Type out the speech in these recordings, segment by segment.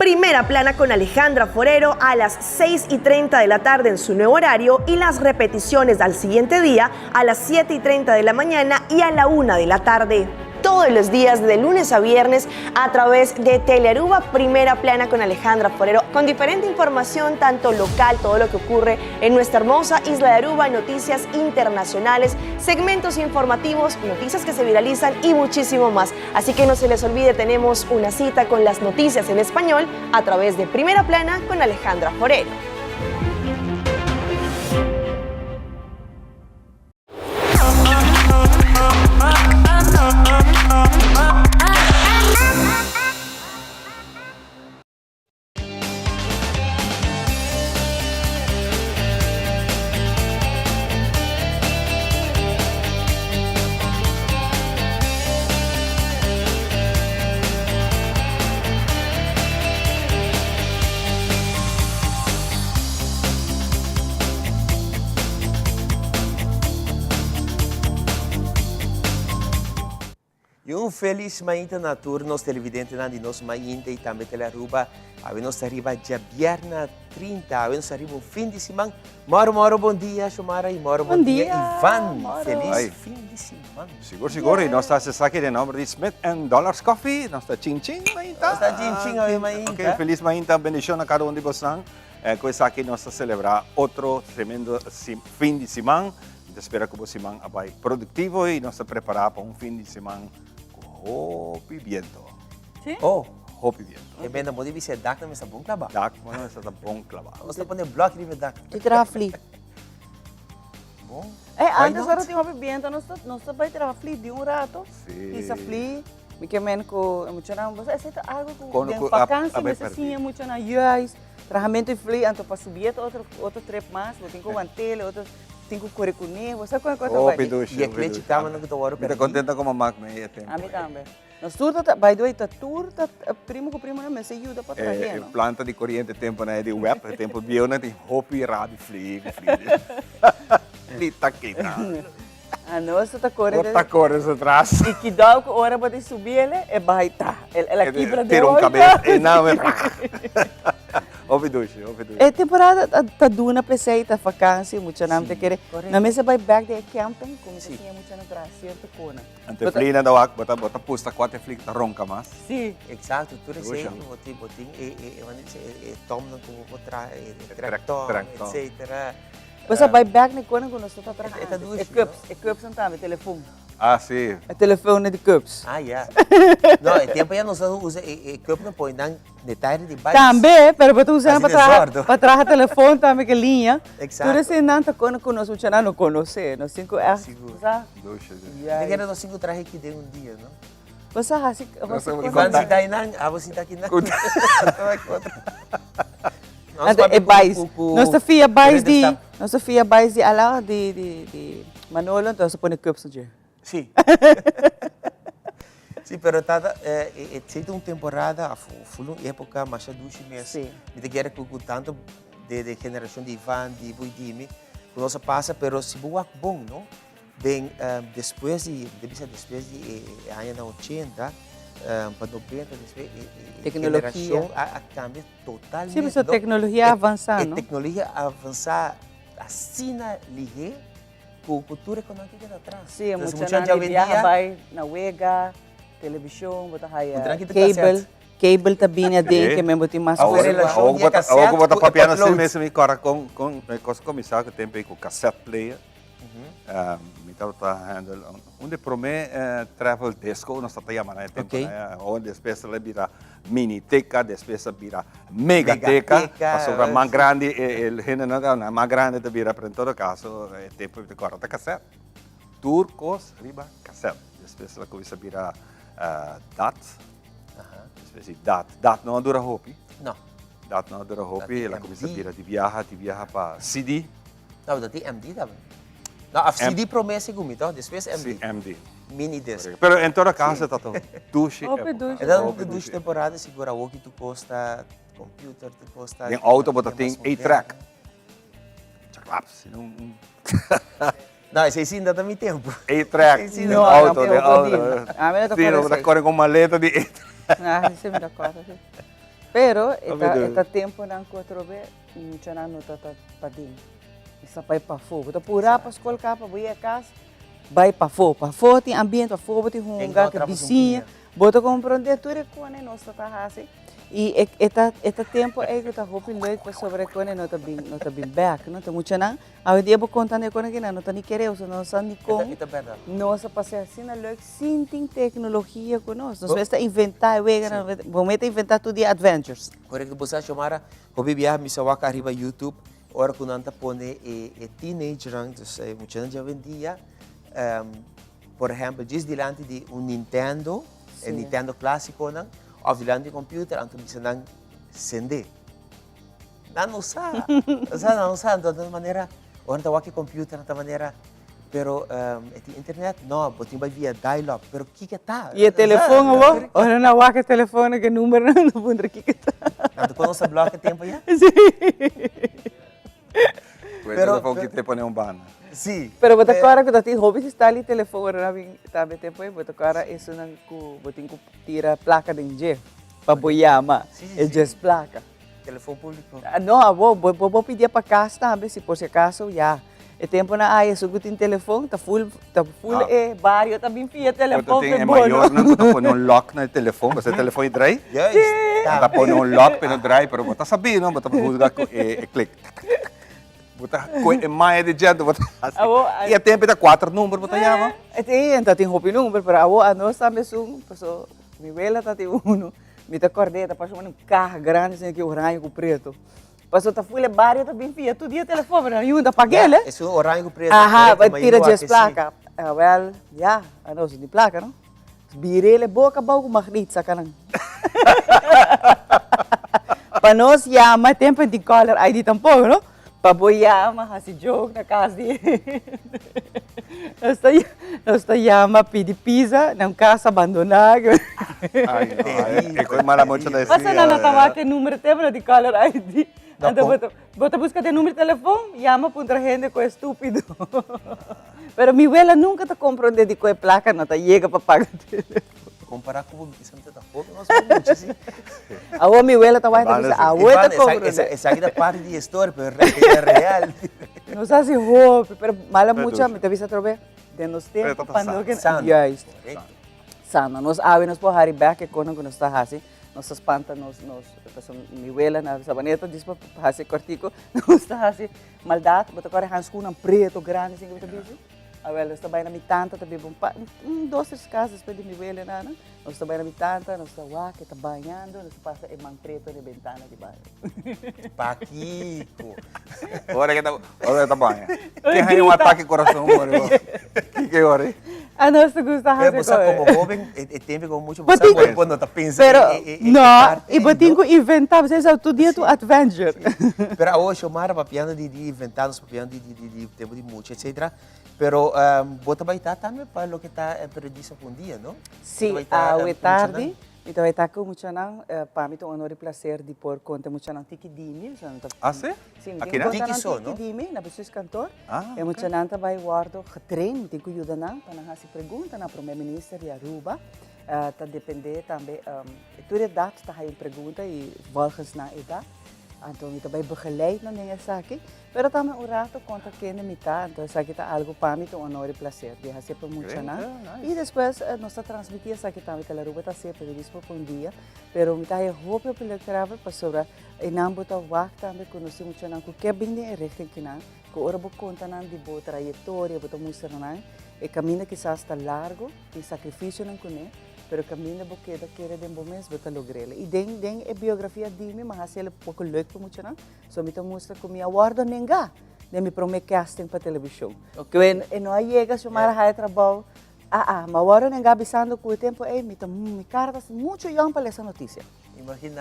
Primera Plana con Alejandra Forero a las 6 y 30 de la tarde en su nuevo horario y las repeticiones al siguiente día a las 7 y 30 de la mañana y a la 1 de la tarde. Todos los días de lunes a viernes a través de Telearuba Primera Plana con Alejandra Forero, con diferente información, tanto local, todo lo que ocurre en nuestra hermosa isla de Aruba, noticias internacionales, segmentos informativos, noticias que se viralizan y muchísimo más. Así que no se les olvide, tenemos una cita con las noticias en español a través de Primera Plana con Alejandra Forero. Y un felis mainta na tur nos televidentenan di Nos Mainta y tambe Telearuba. Awe nos ta riba djabièrna 30, awe nos ta riba un fin di siman. Moro moro bon dia Shomara y moro bon dia Ivan. Felis fin di siman. Sigur sigur y nos ta haci esaki den nomber di Smith and Dollars Coffee. Nos ta chin chin mainta. Nos ta chin chin awe mainta. Ok, felis mainta, bendicion na cada un di bosnan. Cu esaki nos ta celebra otro tremendo fin di siman. Mi ta spera ku bo siman a bai produktivo i nos ta prepará pa un fin di siman ku hopi biento. Sí? Oh. Hopi biento. E benda bo dibi si e dak na mester bon klabá. Dak bo na mester ta bon klabá. Nos ta pone blòk riba e dak. Ki traha fli. Bon. Eh, antes ora tin hopi biento nos ta nos ta bai traha fli di un rato. Sí. Hisa fli. Mi ke men ku e muchanan bo sa esei ta algo ku Kono den ku a vakansi a bai mester pèrdí. siña muchanan juist trahamentu di fli anto pa subi e ta otro otro trip mas bo tin ku want'el otro Tin ku kore kuné, bo sa kon e kos ta bai. Hopi dushi, I e hopi klechi dushi. kama nan ku ta wòrdu Mi ta pèrdí. kontento ku mama ku mi e tempu Ami ei. tambe. Nos tur ta, by the way, ta tur ta primo ku primonan mester yuda pa E trahe, no? planta di koriente tempunan ei di web, e tempu bieunan tin hopi rabi fli ku fli. Fli ta kita. Anos ta kore. Bo ta kore su tras. I kidou ku ora bo tin subi el, e bai ta. El a kibra den Tira un olta. kabes ei nan we. Hopi dushi, hopi dushi. E temporada ta duna p'esei, ta vakansi, muchanan ta kere. Nan mester bai bek den e camping, kuminsa siña muchanan traha sierto konan. Ante fli nan ta wak, bo ta bo ta pusta kuater fli ku ta ronka mas. Si. Exacto, tur esei bo tin bo tin e e e tomnan ku bo por traha, e tractor, etcetera. Bo sa bai bek na e konan ku nos ta traha E ta antes. dushi, E cups, e cupsnan tambe, telefon. Ah, si. E telefoonnan di cups. Ah, ya. No, e tempo ya nos ta usa e e cupnan pone nan den taire di bais. Tambe, pero bo ta usa nan pa Asina traha, zordo. pa traha telefon tambe ke liña. Exacto. Tur eseinan ta konan ku nos muchanan no konosé. Nos tin ku echt, Sigur. bo sa? Dushi, dushi. Ya. Mi kere nos tin ku traha aki den un dia, no? Bo sa hasi, hasi Nos kos. Ivan sinta einan, abo sinta akinan. Anto e bais, nos ta fia bais di, nos ta fia bais di ala di di di Manolo, anto nos ta pone cups na dje. Sí. Sí, pero tata, e e ta un temporada of ful un epoca masha dushi mes. Sí. Mi ta kere ku ku tanto de de generacion di Ivan, di bo i di mi, ku nos a pasa, pero si bo wak bon, no? Den despues di, mi ta bisa despues di e añanan ochenta pa nobenta despues e generashon a kambia totalmente. Sí, pasobra teknologia a avansá, no? E teknologia a avansá asina lihé ku tur e konan ke keda atras. Sí, e muchanan di biaha bai na wega, televishon, bo ta haya cable, cable ta bini aden ke men bo tin mas Awor ku bo ta papia na si mes mi kòrda kon e kos a kuminsá ku tempu ei ku cassette player. Mi tabata handle un di prome travel disco nos tabata yama na e tempo okay. Despues a bira miniteca, despues a bira megateca, pasobra mas grandi e hendenan ta mas grandi ta bira, pero en todo caso e tempo mi ta corda ta cassette. Tur cos riba cassette. Despues a cuminsa bira dat, despues di dat, dat no a dura hopi. No. Dat no a dura hopi, el a cuminsa bira di biaha, di biaha pa CD. No, dat di MD tambe. No, af CD promé segun mi, toch? Despues MD. Sí, MD. Mini disc. Pero en todo caso ta ta dushi Hopi epoca. dushi. E ta un dushi temporada sigur awoki tu kosta computer tu kosta. Den auto bo ta tin A-track. Chaklap, sino un. No, esei sin ta mi tempo. A-track, den No, auto, no, den no, auto. no, a mi no ta Sí, corre bo ta esei. corre con maleta di A-track. Ah, esei mi ta corre, sí. Pero e ta e ta temponan ku atrobe muchanan no ta ta paden. E sa bai pafó. Bo ta purá pa skol kaba bo yega kas, bai pafó. Pafó tin ambiente, pafó bo tin hunga ku bisiña. Bo ta komprondé tur e kone nos ta ta hasi. I e e ta e ta tempu ei ku ta hopi leuk pasobra e kone no ta bin no ta bin bèk no. Ta muchanan awendia bo konta nan e kone kinan no ta ni kere osea no sa ni kon nos a pasa asina leuk sin tin teknologia ku nos. Nos mester inventá e weganan bo mester inventá tur di adventures. Korekto bo sa Xiomara hopi biaha mi sa wak ariba YouTube ora ku nan ta pone e e teenagernan dus e muchanan di awendia Por ehempel, djis dilanti di un Nintendo, e Nintendo clásiconan, of dilanti di computer, anto bisa nan sende. Nan no sa. Sa, nan no sa. Anto ta manera, ora nan ta wak e computer, nan ta manera, pero e tin internet? No, bo tin bai via dial-up. Pero kiko ta? I e telefon awor? Ora nan wak e telefon, ke numbernan, nan ta puntra kiko ta. Anto kon nos ta blòk e tempo ya? Sí. Pero telefon ki te pone un banda. Sí. Pero bo ta kòrda ku ta tin hopi style di telefon ora nan bin tambe tempu ei, bo ta kòrda esunnan ku bo tin ku tira plaka den dje pa bo yama e djes plaka. Telefon públiko. No, abo bo bo pidié pa kas tambe si por si akaso ya. E tempunan ai esun ku tin telefon ta ful ta ful e bario ta bin fia telefon pe bo no. E mayornan ku ta pone un lock na e telefon pasobra e telefon e drai. Juist. Ta pone un lock pe no drai pero bo ta sabi no bo ta huzga ku e click. Bo ta koe e maya di djente bo ta hasi. I e tempu ta kuater number bo ta yama. E ta tin hopi number pero abo anos tambe esun pasobra mi wela ta tin uno mi ta kòrd'é ta parse un kaha grandi asina ki oraño ku preto. Paso ta ful e bario ta bin fia tur dia telefon, pero nan ta pag'el, eh. Esun oranje ku preto. Aha, pa tira djes plaka. Ah, wel, ya, anos di plaka, no? Bir'el e boka abou ku magneet saka nan. Pa nos yama tempo di caller ID tampoko, no? Pa bo yama hasi joke na kas di hende. Nos ta nos ta yama pidi pizza na un kas abandoná. Ay, no, e koe mala mucha na Pasa nan no ta wak e numero teléfono di caller ID. Anto bo ta bo ta buska den numero telefon, yama puntra hende ku e stupido. Pero mi wela nunka ta komprondé di ku e plaka no ta yega pa paga telefon. Kompará ku bo bisa mi ta ta hopi mas ku mucha si. Awor mi wela ta wak ta bisa awor e ta komprondé. Esaki ta parti di e storia pero e real. Nos hasi hopi, pero mala mucha mi ta bisa atrobe den nos tempo pa no keda. Sano. Juist. Sano. Nos awe nos por hari bek e konan ku nos ta hasi, nos ta spanta nos nos pasobra mi wela na Sabaneta djis pa hasi kortiko nos ta hasi maldat, bo ta kore hanskúnan preto grandi asin ku bo ta bisti. Awel nos ta bai na mi tanta ta biba un pa un dos tres kas despues di mi wela nan. Nos ta bai na mi tanta, nos ta wak, e ta bañando, nos ta pasa e man preto den bentana di baño. Pakiko? Ora ke ta, ora ke ta baña. Ke haña un atake corazon ora bo. Kiko ora ei? A nos ta gusta hasi Pero bo sa koe. como hoben, e tempo como mucho bo sa bo bo no ta pensa Pero, e e e no, parte i bo ei, tin no? ku inventá, bo sa esei tur dia tur adventure. Pero awor Xiomara papiando di di inventá, nos papiando di di di tempo di mucha etcetera. Pero bo ta bai ta tambe pa loke ta periodista pa un dia, no? Sí, awe tardi mi ta bai ta ku muchanan. Pa mi ta un honor i plaser di por konta muchanan tiki dimi. Ah, sí? Sí, mi tin ku konta nan tiki dimi na bestuurskantoor. E muchanan ta bai wòrdu getrain, mi tin ku yuda nan pa nan hasi pregunta na Prome Minister di Aruba. Ta depende tambe, tur edat ta haya un pregunta i volgens nan edat. Anto mi ta bai begeleid nan den esaki. Pero tambe un rato konta kende mi ta, anto esaki ta algu pa mi ta un honor i plaser di hasi pa muchanan. I despues nos ta transmití esaki tambe Tele Aruba ta hasi periodismo pa un dia, pero mi ta haya hopi hopi leuk travel pasobra einan bo ta wak tambe konosí muchanan ku ke bin den e richting kinan, ku ora bo konta nan di bo trayektoria bo ta mustra nan e kaminda kisas ta largu, tin sakrifisionan kuné, pero kaminda bo keda kere den bo mes bo ta logr'el. I den den e biografia di mi, mi a hasi el poko leuk pa muchanan. So mi ta mustra ku mi a wòrdu nengá den mi promé casting pa televishon. Ku e no a yega Xiomara haya trabou. Ah ah, mi a wòrdu nengá bisando ku e tempu ei mi ta mi kara ta muchu yòn pa lesa notisia. Imaginá.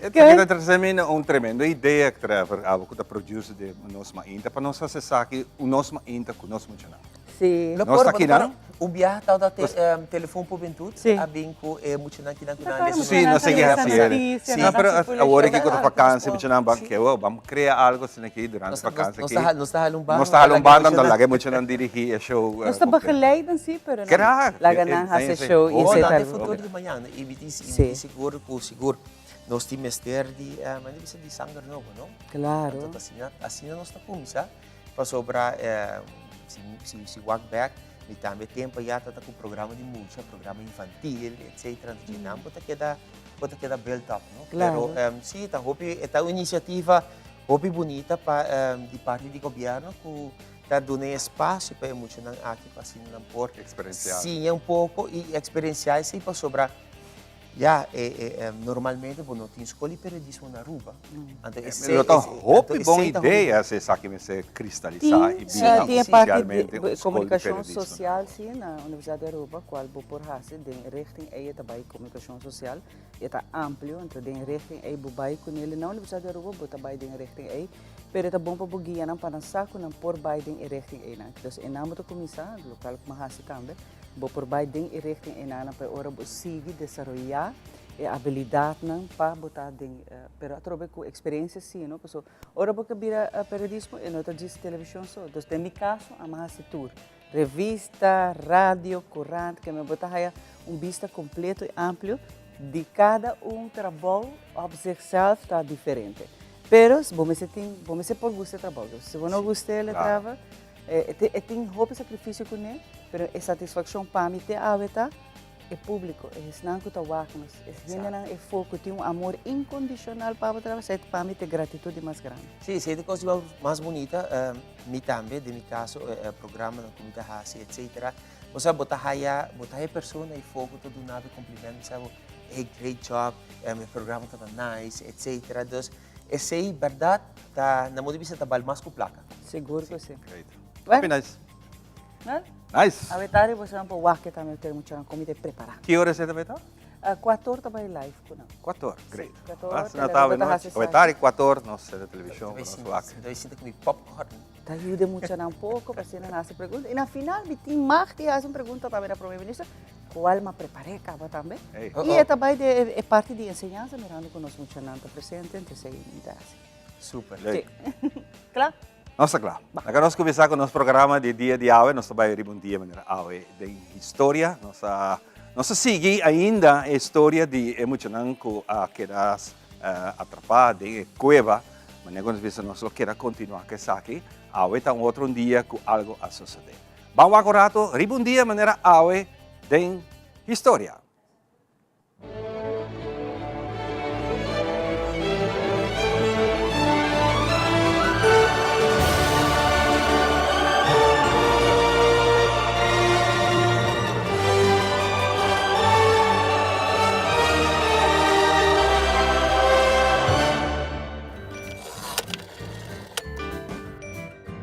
Esaki ta trese mi na un tremendo idea, Trevor, abo ku ta producer di Nos Mainta, pa nos hasi esaki un Nos Mainta ku nos muchanan. Sí. Lo Nos por, ta bo aki ta nan. para un biaha tabata te, telefon Pubentud Sí. a bin ku e muchanan kinan ku Ta nan para lesa Sí, muchanan nos ta sigui lesa hasi ere. notisia, Sí. No, nan pero hasi awor aki ku ta publicidad. vakansi, muchanan ban ke, oh, ban krea algo asina aki durante Nos ta, nos, vakansi nos aki. ta hala, nos ta hala un banda, Nos ta hala un laga e banda, anto muchanan. laga e muchanan dirigí e show Nos ta kompleto. begeleiden sí, pero nan Graag. laga nan hasi e show i Oh, esei nan ta ta e futuro algo. di mañana i mi tin, i mi Sí. tin sigur ku sigur nos tin mester di, mane bisa di sanger nobo, no? Claro. Anto asina, asina nos ta kuminsá. Pasobra si si si wak bek mi tambe tempo ya ta ta ku programa di mucha, programa infantil etcetera, entonces nan bo ta keda bo ta keda built up no. Claro. Pero si ta hopi e ta un iniciativa hopi bunita pa di parti di gobierno ku ta duna e espacio pa e muchanan aki pa asina nan por Experiencia. siña un poko y experiencia esei pasobra Ya, e e normalmente bo no tin skol di periodismo na Aruba. Anto esei Lo ta anto hopi bon esei ta hopi idea si esaki mester kristalisá i Tin, bira tin e parti di ofisialmente un skol di komunikashon periodismo. sosial si na Universidat di Aruba kual bo por hasi den richting ei e ta bai komunikashon sosial e ta amplio anto den richting ei bo bai kunele na Universidat di Aruba bo ta bai den richting ei pero e ta bon pa bo guianan pa nan sa ku nan por bai den e richting einan. Dus einan bo ta kuminsá lokal ku mi a hasi tambe. Bo por bai den e richting enanan pa e ora bo sigui desaroyá e abilidatnan pa bo ta den, pero atrobe ku eksperensia si, no? Paso ora bo ke bira periodismo e no ta djis televishon so. Dus den mi kaso a mi hasi tur, revista, radio, korant, ke mi bo ta haya un bista kompleto i amplio di kada un trabou op zichzelf ta diferente. Pero bo mester tin, bo mester por gusta e trabou. Si bo no gusta e trabou, E tin hopi sakrifisio kuné, pero e satisfakshon pa mi te awe ta e públiko, e hesnan ku ta wak nos, e hendenan e fo ku tin un amor inkondishonal pa bo traha, esei pa mi ta e gratitut di mas grandi. Sí, esei ta e kos di mas bunita, mi tambe, den mi kaso, e programanan ku mi ta hasi, etsetera. Bo sa, bo ta haya, bo ta haya persona e fo ku ta duna bo e komplimentu, bisa bo, hey, great job, e programa tabata nice, etsetera. Dus, Esey berdad ta na modo di bisa ta bal mas ku plaka. Sigur ku si. Great. Bueno. Hopi nice. Well, Nice. Awe tardi boso por wak ke tambe ter muchanan komida prepara. Ki ora esey ta bay ta? Kuator ta bay live ku nan. Kuator, great. Si, kuator. Ah, na ta awe nochi. Awe tardi kuator nos ta televishon ku nos wak. Mi ta bay sinta ku mi popcorn. Ta yuda e muchanan poko pa asina nan hasi pregunta. I na final mi tin mag di hasi un pregunta tambe na Prome Minister. Cual m'a prepar'é caba tambe. I e ta bai den e parti di enseñansa mirando cu nos muchanan ta presente, entonces ei mi ta haci. Super. Leuk. Sí. Cla? Nos ta cla. Laga nos cuminsa cu nos programa di dia di awe. Nos ta bai riba un dia manera awe den historia. Nos a nos a sigui ainda e historia di e muchanan cu a keda atrapa den e cueva. Manera cu nos bisa nos lo keda continua cu esaki. Awe ta un otro un dia cu algo a sucede. Ban wak un rato riba un dia manera awe den historia.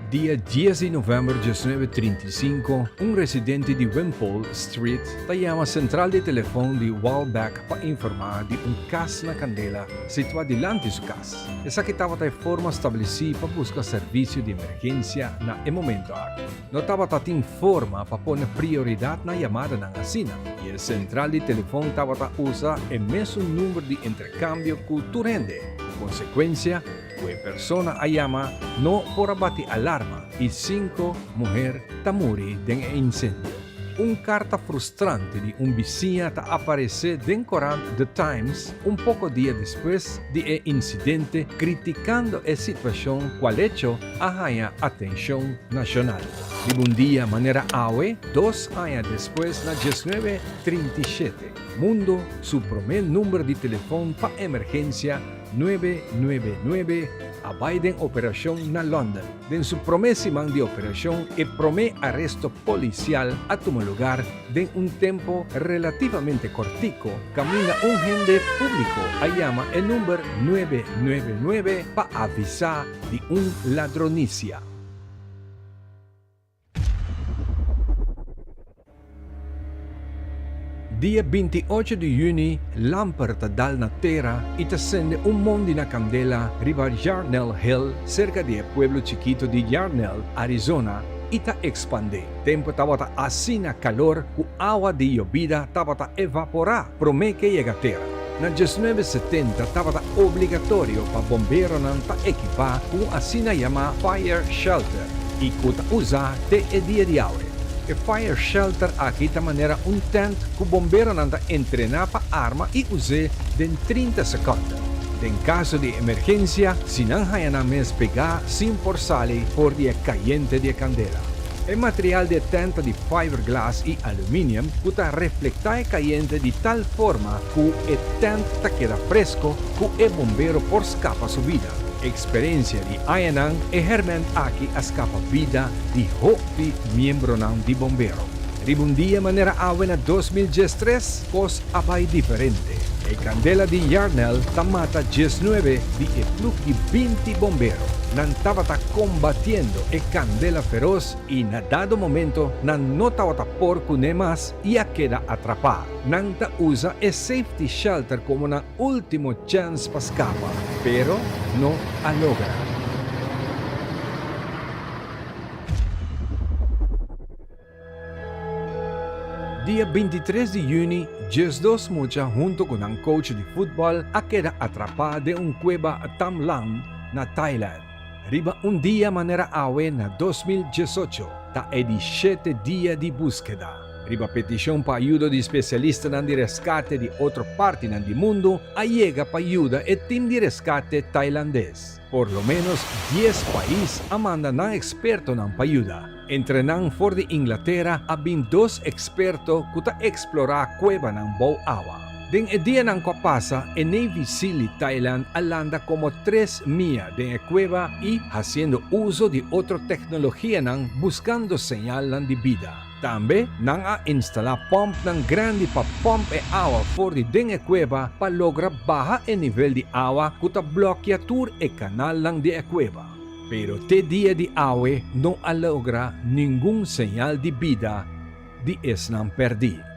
Dia dies di novèmber diesnuebe trinta i sinku, un residente di Wimpole Street ta yama sentral di telefòn di Walbeck pa informá di un kas na kandela situá dilanti su kas. Esaki tabata e forma stablesí pa buska servisio di emergensia na e momento aki. No tabata tin forma pa pone prioridat na yamadanan asina i e sentral di telefòn tabata usa e mesun number di interkambio ku tur hende, ku konsekuensia, Ku e persona a yama no por a bati alarma i sinku muher ta muri den e insendio. Un karta frustrante di un bisiña ta aparesé den korant The Times un poko dia despues di e insidente kritikando e situashon kual echo a haña atenshon nashonal. Riba un dia manera awe, dos aña despues na diesnuebe 37, mundo su promé number di telefon pa emergensia Nuebe nuebe nuebe a bai den operashon na London. Den su promé siman di operashon e promé aresto polisial a tuma lugar den un tempo relativamente kortiko kaminda un hende públiko a yama e number nuebe nuebe nuebe pa avisá di un ladronisia. Dia 28 di yüni, lamper ta dal na tera i ta sende un mondi na kandela riba Yarnell Hill serka di e pueblo chikito di Yarnell, Arizona. i ta ekspandé. Tempu tabata asina kalor ku awa di yobida tabata evaporá promé ke yega tera. Na diesnuebe setenta tabata obligatorio pa bomberonan ta ekipá ku un asina yamá fire shelter i ku ta usá te e dia di awe. E fire shelter aki ta manera un tènt ku bomberonan ta entrená pa arma i us'é den 30 sekònde. Den kaso di emergensia, si nan haña nan mes pegá sin por sali for di e kayente di e kandela. E material di e tènt ta di fiberglas i aluminium ku ta reflektá e kayente di tal forma ku e tènt ta keda fresko ku e bombero por skapa su bida. Eksperensia di añanan e hèrmènt aki a skapa bida di hopi miembronan di bombero. Riba un dia manera awe na 2013, Kos a bai diferente. E kandela di Yarnell ta mata 19 di e plug di 20 bombero. Nan tabata kombatiendo e kandela feros i na dado momento nan no tabata por kuné mas i a keda atrapá. Nan ta usa e safety shelter komo nan último chèns pa skapa, pero no a logra. Dia 23 di yüni, 12 mucha hunto ku nan coach di futbòl a keda atrapá den un kueba Tam Lang na Thailand. Riba un dia manera awe na 2018, ta e di shete dia di búskeda. Riba petishon pa ayudo di spesialistanan di reskate di otro partinan di mundu a yega pa yuda e tim di reskate tailandes. Por lo ménos dies pais a manda nan ekspertonan pa yuda. Entre nan for di Inglatera a bin dos eksperto ku ta eksplorá kuebanan bou awa. Den e dianan ku a pasa, e Navy Seal di Thailand a landa komo tres mia den e kueba i hasiendo uso di otro teknologianan buskando señalnan di bida. Tambe nan a instalá pòmpnan grandi pa pòmp e awa for di den e kueba pa logra baha e nivel di awa ku ta blòkia tur e kanalnan di e kueba. Pero te dia di awe no a logra ningun señal di bida di esnan perdí.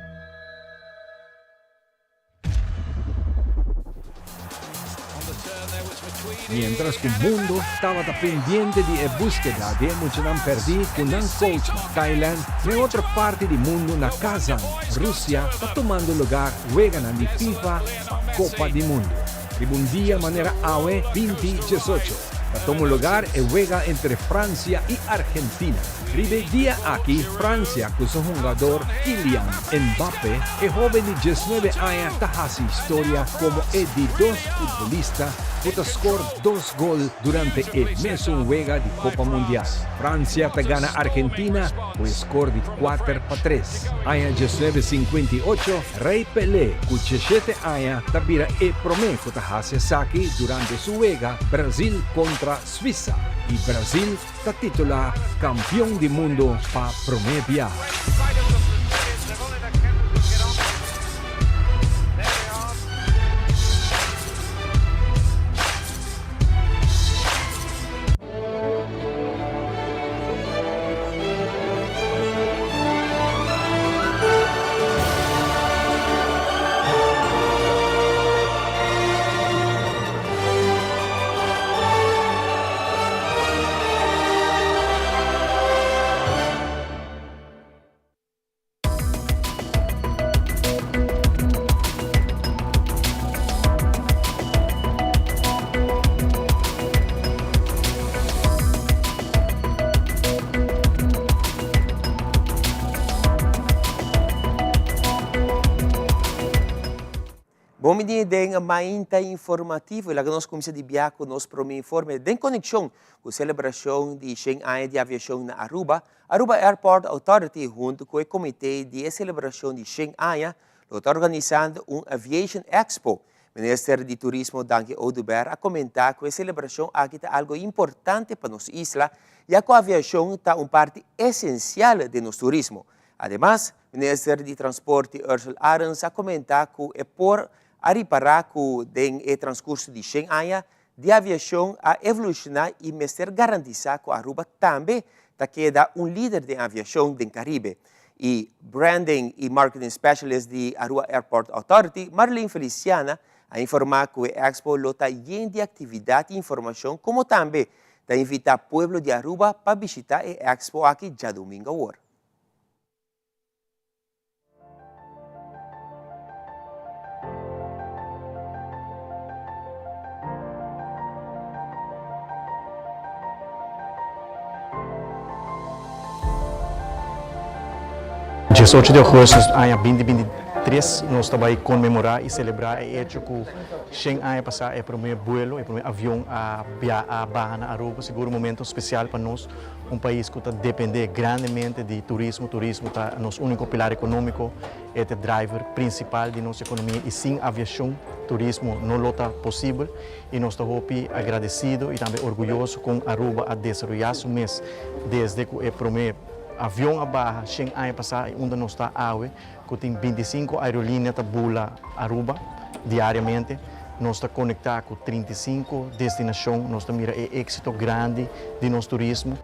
Mientras cu mundo tabata pendiente di e buskeda di e muchanan perdí cu nan coach na Thailand, den otro parti di mundo na Kazan, Rusia, ta tumando lugar weganan di FIFA pa Copa di Mundo. Riba un dia manera awe 20 18 ta tuma lugar e wega entre Francia y Argentina. Riba e dia aki Francia cu su hungador Kylian Mbappe, e hoben di 19 aña ta haci historia como e di dos futbolista cu ta score dos gol durante e mesun wega di Copa Mundial. Francia ta gana Argentina cu e score di 4-3. Aña 1958 Rei Pelé, ku diesshete aña, ta bira e promé ku ta hasi esaki durante su wega Brazil kontra Suisa i Brazil ta titulá kampion di mundu pa promé biaha. Bon bini den Mainta Informativo y laga nos cuminsa di bia cu nos prome informe den conexion cu celebracion di 100 aña di aviacion na Aruba. Aruba Airport Authority hunto cu e comite di e celebracion di 100 aña lo ta organisando un Aviation Expo. Minister di Turismo Dangui Oduber a comenta cu e celebracion aki ta algo importante pa nos isla ya cu aviacion ta un parti esencial den nos turismo. Ademas, Minister di Transporte Ursell Arends a comenta cu e por a ripara cu den e transcurso di 100 aña di aviacion a evoluciona y mester garantisa cu Aruba tambe ta keda un lider den aviacion den Caribe. Y Branding y Marketing Specialist di Aruba Airport Authority, Marlene Feliciana, a informa cu e expo lo ta yen di actividad y informacion como tambe. Ta invita pueblo di Aruba pa bishita e expo aki djadumingo awor. Diesocho di augustus aña binti 23 nos ta bai konmemorá i selebrá e echo ku shen aña pasá e promé buelo, e promé avion a bia a baha na Aruba. Sigur un momento spesial pa nos, un pais ku ta dependé grandemente di turismo. Turismo ta nos úniko pilar ekonómiko, e ta e driver prinsipal di nos ekonomia i sin aviashon turismo no lo ta posibel. I nos ta hopi agradesido i tambe orguyoso kon Aruba a desaroyá su mes desde ku e promé avion a baha shen aña pasá i unda nos ta awe ku tin 25 aerolinea ta bula Aruba diariamente. Nos ta konektá ku 35 destinashon. Nos ta mira e éksito grandi di nos turismo.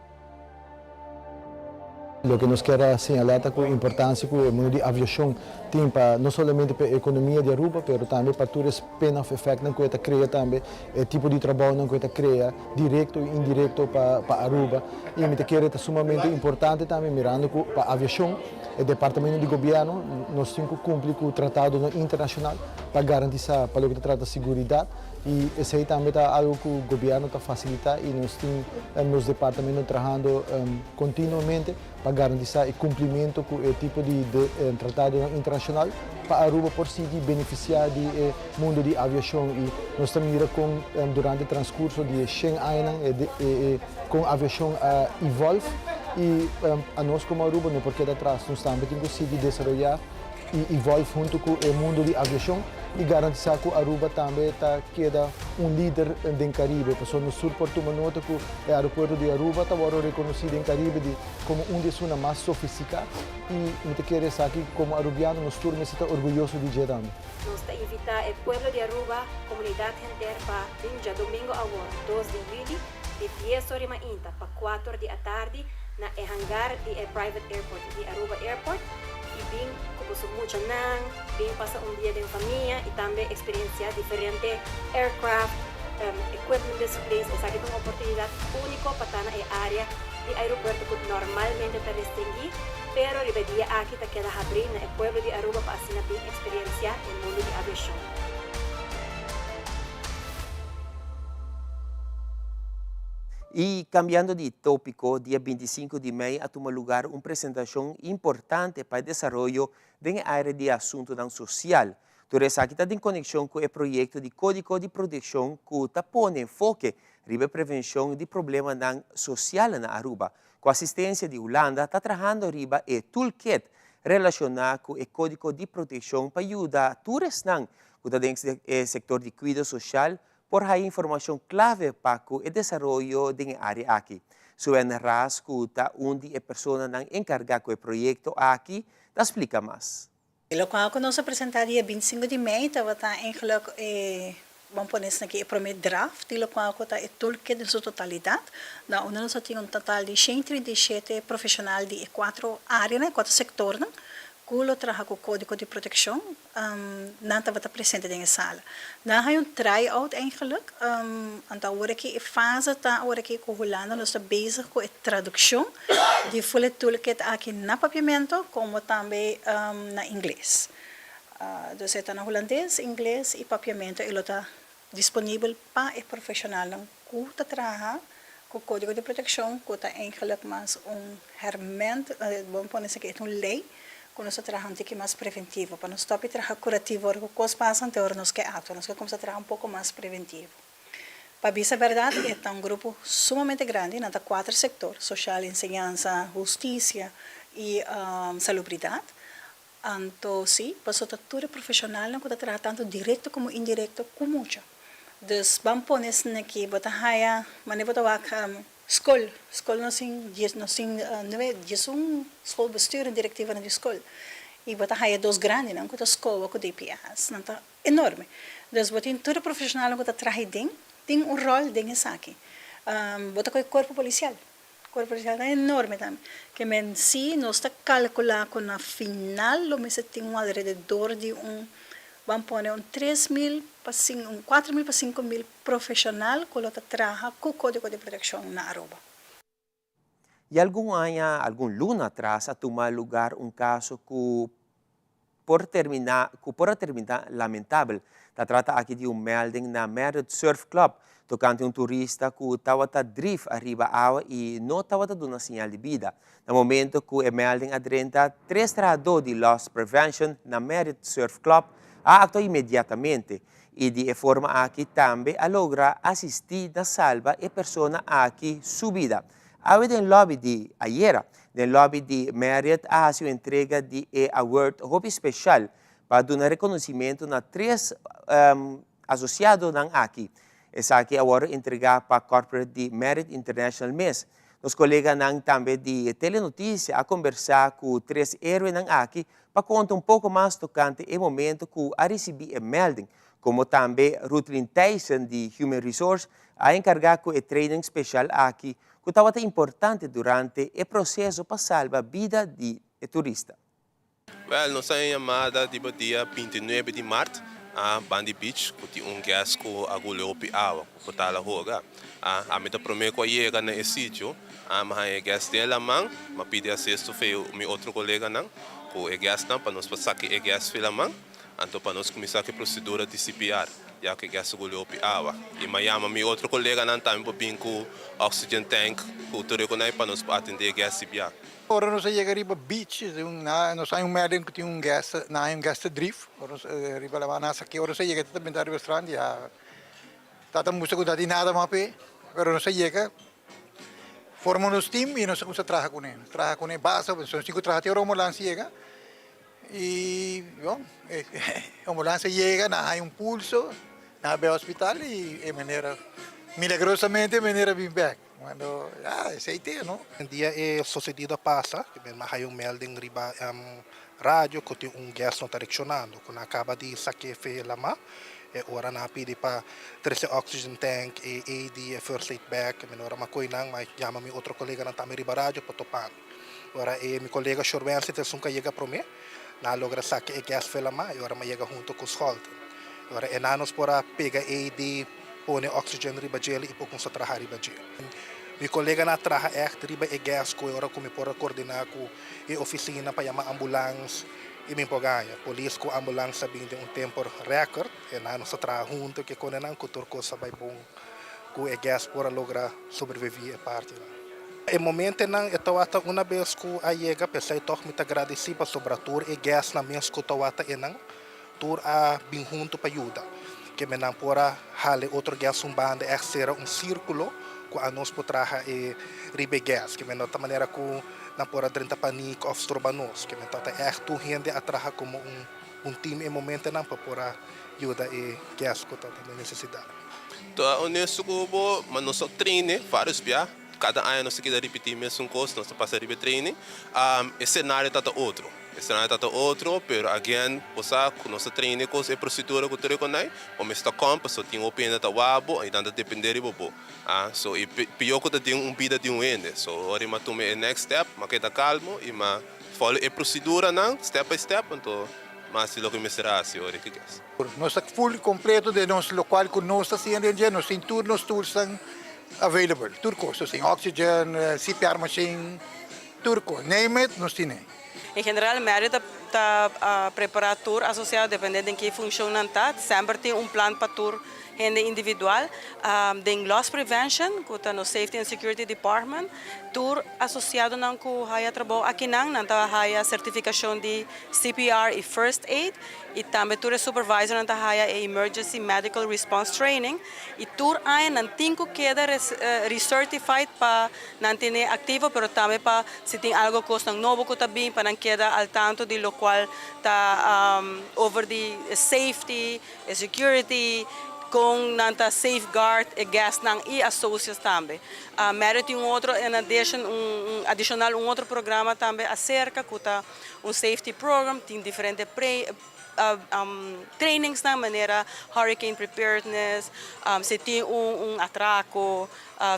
Loke nos kier a señala ta cu e importancia cu e mundo di aviacion tin pa no solamente pa e economia di Aruba pero tambe pa tur e spin-off effectnan cu e ta crea tambe, e tipo di trabounan cu e ta crea directo y indirecto pa pa Aruba. Y mi ta kere ta sumamente importante tambe mirando cu pa aviacion e departamento di gobierno nos tin cu cumpli cu tratadonan internacional pa garantisa pa loke ta trata siguridad. Y esey tambe ta algo cu gobierno ta facilita y nos tin nos departamento trahando continuamente pa garantisa e cumplimento cu e tipo di tratadonan internacional pa Aruba por sigui beneficia di e mundo di aviacion. Y nos ta mira con durante transcurso di e shen añanan con aviacion a evolve y anos como Aruba no por keda atras, nos tambe tin cu sigui desaroya y evolve hunto cu e mundo di aviacion y garantisa cu Aruba tambe ta keda un lider den Caribe. Pasobra nos tur por tuma nota cu e aeropuerto di Aruba ta wordo reconoci den Caribe di como un di esunnan mas sofistica y mi ta kere esaki como Arubiano nos tur mester ta orguyoso di dje tambe. Nos ta invita e pueblo di Aruba, comunidad henter pa bin djadomingo awor, dos di juli, di dies or di mainta pa cuater di atardi na e hangar di e private airport di Aruba Airport y bin cu boso muchanan, bin pasa un dia den famia y tambe experiencia diferente aircraft, equipment displays. Esaki ta un oportunidad unico pa ta na e area di aeropuerto cu normalmente ta restringui, pero riba e dia aki ta keda habri na e pueblo di Aruba pa asina bin experiencia e mundo di aviacion. Y cambiando di topico, dia 25 di mei a tuma lugar un presentacion importante pa e desaroyo den e area di asuntonan social. Tur esaki ta den conexion cu e proyecto di Codigo di Proteccion cu ta pone enfoke riba e prevencion di problemanan social na Aruba. Cu asistencia di Hulanda ta trahando riba e toolkit relaciona cu e Codigo di Proteccion pa yuda tur esnan cu ta den e sector di cuido social por haya informacion clave pa cu e desaroyo den e area aki. Suen Ras cu ta un di e personanan encarga cu e proyecto aki ta splica mas. E locual cu nos a presenta dia 25 di mei tabata eigenlijk e, ban pone esaki, e prome draft di locual cu ta e toolkit den su totalidad. Na unda nos a tin un total di 137 profesional di e cuatro areanan, e cuatro sectornan cu lo traha cu codigo di proteccion. Nan tabata presente den e sala. Nan haña un try-out eigenlijk. Anto awor aki e fase ta awor aki ku Hulanda nos ta bezig ku e tradukshon di full e toolkit aki na Papiamento komo tambe na Ingles. Dus e ta na Hulandes, Ingles i Papiamento e lo ta disponibel pa e profeshonalnan ku ta traha ku Kódigo di Protekshon ku ta eigenlijk mas un hèrmènt, bo a pone esaki e ta un lei ku nos ta traha un tiki mas preventivo pa nos stòp di traha kurativo ora ku kos pasa anto ora nos ke aktua nos ke kumsa traha un poko mas preventivo. Pa bisa bèrdat e ta un grupo sumamente grandi, nan ta kuater sektor, soshal, enseñansa, hustisia i salubridat. Anto si, paso ta tur e profesionalnan cu ta traha tanto directo como indirecto cu mucha. Dus ban pone esnan aki, bo ta haya, mane bo ta wak scol, scol nos tin dies, nos tin nuebe, diesun schoolbestuur en directivanan di scol. Y bo ta haya dos grandinan cu ta scoa cu DPS, nan ta enorme. Dus bo tin tur e profesionalnan cu ta traha aden, tin un rol den esaki. Bo ta coge cuerpo policial. Cuerpo policial ta enorme tambe. Ke men si nos ta calcula cu na final lo mester tin un alrededor di un. Ban pone un 3000 pa un 4000 pa 5000 profesional ku lo ta traha ku Kódigo di Protekshon na Aruba. Y algun aña, algun luna atras a tuma lugar un caso cu por termina, cu por a termina lamentabel. Ta trata aki di un melding na Marriott Surf Club tocante un turista cu tawata drif ariba awa y no tawata duna señal di bida. Na momento cu e melding a drenta, tres trahador di Loss Prevention na Marriott Surf Club a actua inmediatamente y di e forma aki tambe a logra asisti na salba e persona aki su bida. Awe den lobby di ayera, den lobby di Marriott a haci un entrega di e award hopi special pa duna reconocimento na tres asociadonan aki. Esaki a worde entrega pa corporate di Marriott International mes. Nos coleganan tambe di Telenoticia a conbersa cu tres heroenan aki pa conta un poco mas tocante e momento cu a ricibi e melding, como tambe Rutlin Thijssen di Human Resource a encarga cu e training special aki cu tabata importante durante e proceso pa salba bida di e turista. Wèl, nos a haña yamada riba dia 29 di mart a Bandi Beach ku tin un guest ku a guli hopi awa ku por ta la hoga. Ami ta promé ku a yega na e sitio, mi a haña e guest den laman, mi a pidi asesto fe mi otro koleganan ku e guestnan pa nos por saki e guest fi laman, anto pa nos kuminsá ku e prosedura di CPR, ya ku e guest a guli hopi awa. I mi a yama mi otro koleganan tambe pa bin ku oxygen tank ku tur e konai pa nos por atendé e guest CPR. Ora nos a yega riba beach, nos haña un melding ku tin un guest, nan haña un guest ta drif, ora nos riba laman nan a sak'é, ora nos a yega ta benta riba strand ya tata mustra ku no ta tin nada mas p'e, pero nos a yega forma nos team i nos a kuminsá traha kuné, nos traha kuné basta, nos tin ku traha te ora ambulans yega i bon e ambulans a yega nan a haña un pulso, nan a bai hospital i e manera milagrosamente e manera a bin bèk. Cuando ya esey te no. Dia e sucedido a pasa, mi a haya un melding riba radio cu tin un guest no ta reaccionando, cu nan a caba di saque fe lama, e ora nan a pidi pa trece oxygen tank, e AED, e first aid bag, mi no ora mi a coy nan, mi a yama mi otro coleganan tambe riba radio pa topa mi. Ora e mi colega Shorwense ta esun cu a yega prome, nan a logra saque e guest fe lama y ora mi a yega hunto cu Scholten. Ora e nan nos por a pega AED. Pone oxygen riba djel i por kumsa traha riba dje. Mi koleganan a traha ègt riba e gas ku e ora ku mi por a koordiná ku e ofisina pa yama ambulans i mi por gaña. Polis ku ambulans a bin den un tempu rèkòrt e nan nos a traha huntu ke konenan ku tur kos a bai bon ku e gas por a logra sobreviví e partinan. E momentenan e tawata una bes ku a yega p'esei tòg mi ta gradisí pasobra tur e gasnan mes ku tawata einan Tur a bin huntu pa yuda. Ke men nan por a hala e otro gas un banda ègt sera un sírkulo ku anos por traha e riba e gas. Ke men no ta manera ku nan por a drenta panik òf stroba nos. Ke men tabata ègt tur hende a traha komo un un tim e momentonan pa por a yuda e gas ku tabata den nesesidat. Ta honesto ku bo, ma nos a traine vários bia. Kada aña nos ta keda ripití mesun kos, nos ta pasa riba e training. E senario ta ta otro. E senario ta ta otro, pero again, bo sa ku nos ta train e kos, e prosedura ku tur e konai, bo mester ta kòm pasobra tin hopi hende ta wak bo i nan ta dependé riba bo. So e pió ku ta den un bida di un hende. So ora mi a tuma e next step, mi a keda kalmo i mi a follow e proseduranan step by step, anto mi a hasi loke mi mester a hasi ora ki ges. Nos ta full completo den nos locual cu nos ta haciendo den dje, nos tin tur nos toolsnan available, tur cos, nos tin oxygen, CPR machine, tur cos, name it, nos tin e. En general Mary ta ta prepara tur asociado depende den ki funcion nan ta, semper tin un plan pa tur hende individual. Den Loss Prevention cu ta nos Safety and Security Department tur asociadonan cu haya trabou akinan nan ta haya certificacion di CPR y First Aid y tambe tur e supervisornan ta haya e Emergency Medical Response Training y tur aña nan tin cu keda recertified pa nan tene activo pero tambe pa si tin algo cosnan nobo cu ta bin pa nan keda al tanto di locual ta over di e safety, e security, con nan ta safeguard e guestnan y associates tambe. Marriott tin un otro in addition un adicional un otro programa tambe acerca cu ta Un safety program tin diferente trainingsnan manera hurricane preparedness, si tin un atraco,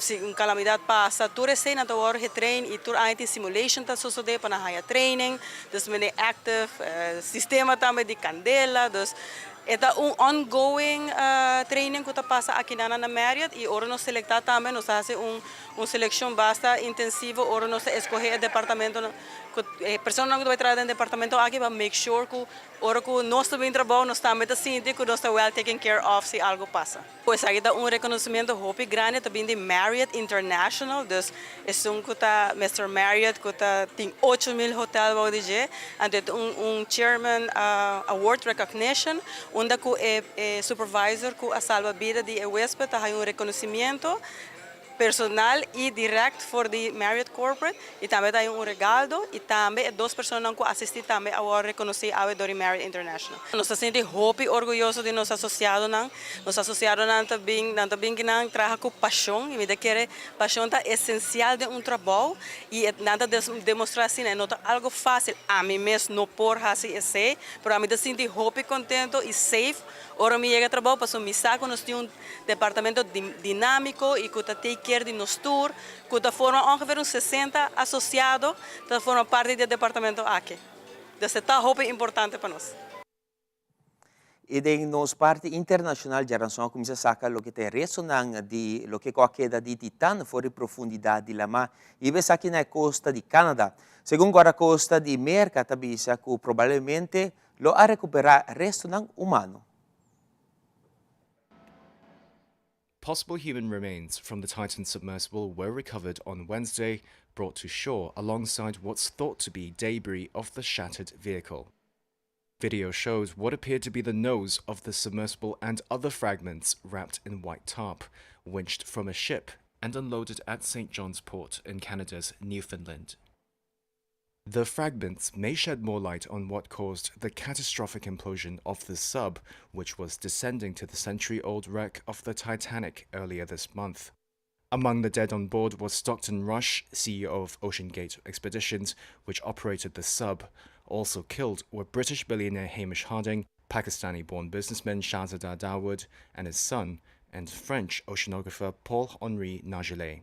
si un calamidad pasa, tur esey nan ta worde getrain y tur aña tin simulation ta sosode pa nan haya training, dus mene active sistema tambe di candela, dus. E ta un ongoing training ku ta pasa akinan na Marriott i ora nos selektá tambe nos ta hasi un un selekshon basta intensivo ora nos ta eskohé e departamentonan ku e personanan ku ta bai traha den departamento aki pa make sure ku ora ku nos ta bin trabou nos tambe ta sinti ku nos ta well taken care of si algu pasa. Esaki ta un reconocimiento hopi grandi, ta bin di Marriott International, dus esun cu ta Mister Marriott cu ta tin 8000 hotel bou di dje, anto e ta un un Chairman Award Recognition, unda cu e e supervisor cu a salba bida di e huesped ta haya un reconocimiento personal y direct for di Marriott Corporate y tambe ta hay un regaldo y tambe e dos personanan cu asisti tambe a worde reconoci awe door di Marriott International. Nos ta sinti hopi orguyoso di nos asociadonan. Nos asociadonan ta bin, nan ta bin ki nan traha cu pasion y mi ta kere pasion ta esencial den un trabou y e nan ta demostra asina, e no ta algo facil, ami mes no por haci esey, pero ami ta sinti hopi contento y safe ora mi yega trabou pasobra mi sa cu nos tin un Departamento dinámiko i ku ta take care di nos tur, ku ta forma ongeveer un 60 asosiado ta forma parti di e departamento aki. Dus e ta hopi importante pa nos. I den nos parti internashonal djaranson a kuminsá saka loke ta e restonan di loke ku a keda di Titan for di profundidat di lamá i esaki na e kosta di Canada. Segun Guardakosta di Merka ta bisa ku probablemente lo a rekuperá restonan humano. Possible human remains from the Titan submersible were recovered on Wednesday, brought to shore alongside what's thought to be debris of the shattered vehicle. Video shows what appeared to be the nose of the submersible and other fragments wrapped in white tarp, winched from a ship and unloaded at St. John's Port in Canada's Newfoundland. The fragments may shed more light on what caused the catastrophic implosion of the sub, which was descending to the century old wreck of the Titanic earlier this month. Among the dead on board was Stockton Rush, CEO of OceanGate Expeditions, which operated the sub. Also killed were British billionaire Hamish Harding, Pakistani born businessman Shahzada Dawood and his son, and French oceanographer Paul Henri Nargeolet.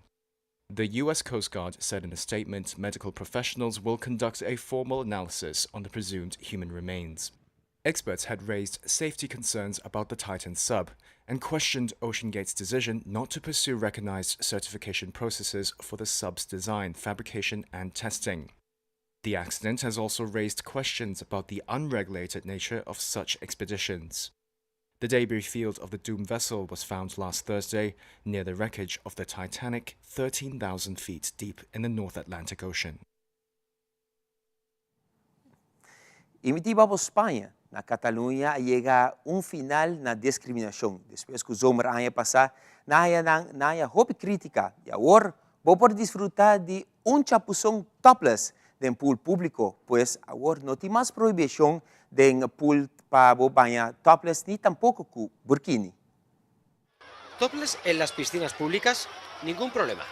The U.S. Coast Guard said in a statement medical professionals will conduct a formal analysis on the presumed human remains. Experts had raised safety concerns about the Titan sub and questioned OceanGate's decision not to pursue recognized certification processes for the sub's design, fabrication, and testing. The accident has also raised questions about the unregulated nature of such expeditions. The debris field of the doomed vessel was found last Thursday near the wreckage of the Titanic, 13,000 feet deep in the North Atlantic Ocean. I mi tin babo Spaña, na Cataluña a yega un final na discriminacion despues cu zomer aña pasa nan haya nan nan haya hopi critica y awor bo por disfruta di un chapuzon topless den pool publico, pues awor no tin mas prohibicion den pool pa bo baña topless ni tampoco cu burkini. Topless en las piscinas públicas, ningún problema.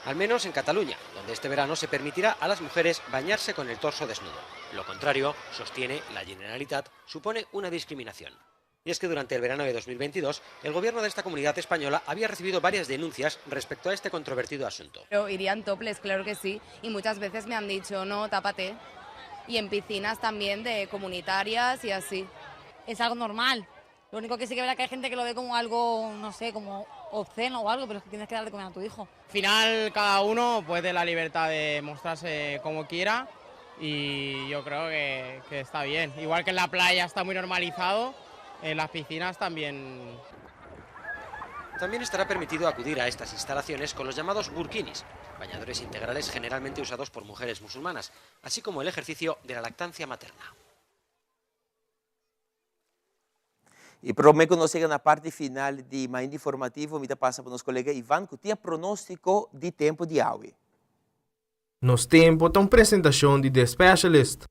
Al menos en Cataluña, donde este verano se permitirá a las mujeres bañarse con el torso desnudo. Lo contrario, sostiene la Generalitat, supone una discriminación. Y es que durante el verano de 2022, el gobierno de esta comunidad española había recibido varias denuncias respecto a este controvertido asunto. Pero irían toples, claro que sí, y muchas veces me han dicho, no, tápate. Y en piscinas también de comunitarias y así. Es algo normal. Lo único que sí que verá que hay gente que lo ve como algo, no sé, como obsceno o algo, pero es que tienes que dar de comer a tu hijo. Al final cada uno puede la libertad de mostrarse como quiera y yo creo que, que está bien. Igual que en la playa está muy normalizado, en las piscinas también. También estará permitido acudir a estas instalaciones con los llamados burkinis, bañadores integrales generalmente usados por mujeres musulmanas, así como el ejercicio de la lactancia materna. I prome ku nos yega na parti final di Mainta Informativo, mi ta pasa pa nos kolega Ivan ku tin e pronóstiko di tempu di awe. Nos Tempo ta un presentashon di The Specialist.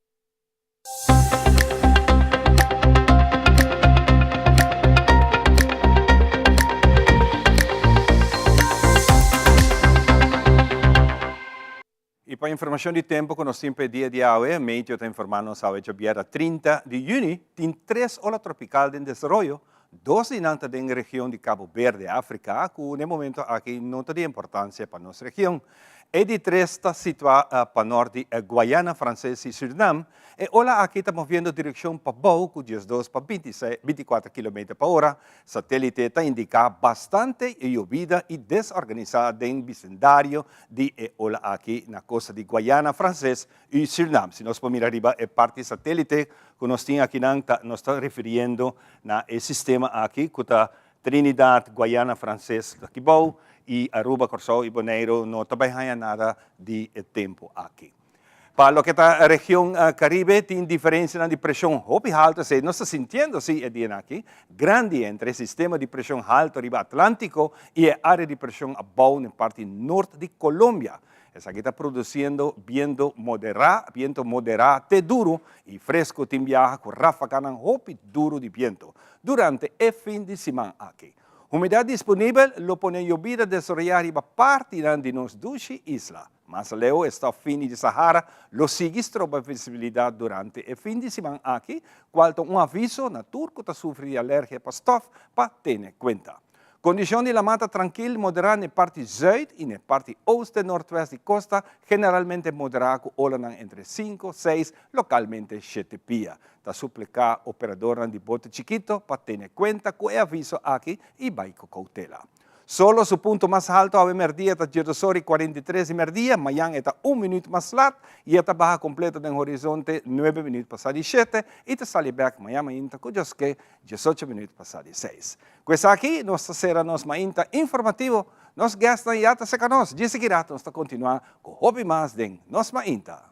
I pa informashon di tempu ku nos tin pa e dia di awe, Meteo ta informá nos awe djabièrnè 30 di yüni tin tres ola tropikal den desaroyo, dos di nan ta den region di Cabo Verde, Afrika, ku n'e momento aki no ta di importansia pa nos region. E di tres ta situá panort di Guayana Franses i Surinam. E ola aki ta moviendo direkshon pabou ku 12 pa 24 kilometer pa ora. Satélite ta indiká bastante yobida i desorganisá den bisindario di e ola aki na kosta di Guayana Franses i Surinam. Si nos por mira riba e parti satélite ku nos tin akinan ta nos ta refiriendo na e sistema aki ku ta Trinidad, Guayana Franses ta kibou i Aruba, Kòrsou i Boneiru no ta bai haña nada di e tempu aki. Pa loke ta region Karibe tin diferensianan di preshon hopi haltu, esei nos ta sintiendo si e dianan aki, grandi entre e sistema di preshon haltu riba Atlantiko i e área di preshon abou na e parti nort di Colombia. Esaki ta produsiendo biento moderá, biento moderá te duru i fresku tin biaha ku ráfaganan hopi duru di biento durante e fin di siman aki. Humidat disponibel lo pone yobida desaroyá riba partinan di nos dushi isla. Mas aleu e stòf fini di Sahara lo sigui stroba visibilidat durante e fin di siman aki, kual ta un aviso na tur ku ta sufri di alergia pa stòf pa tene kuenta. Kondishon di lamá ta trankil, moderá na e parti zùit i na e parti oost te nortwèst di kosta, generalmente moderá ku olanan entre sinku, seis, lokalmente shete pia. Ta supliká operadornan di bote chikito pa tene kuenta ku e aviso aki i bai ku koutela. Solo su punto mas halto awe mèrdia ta djedos ora i 43 di mèrdia, mañan e ta un minüt mas lat i e ta baha kompleto den horizonte nuebe minüt pasá di shete i ta sali bèk mañan mainta ku djoske diesocho minüt pasá di seis. Ku esaki nos ta sera nos mainta informativo. Nos guestnan ya ta seka nos. Djis aki rato nos ta kontinuá ku hopi mas den nos mainta.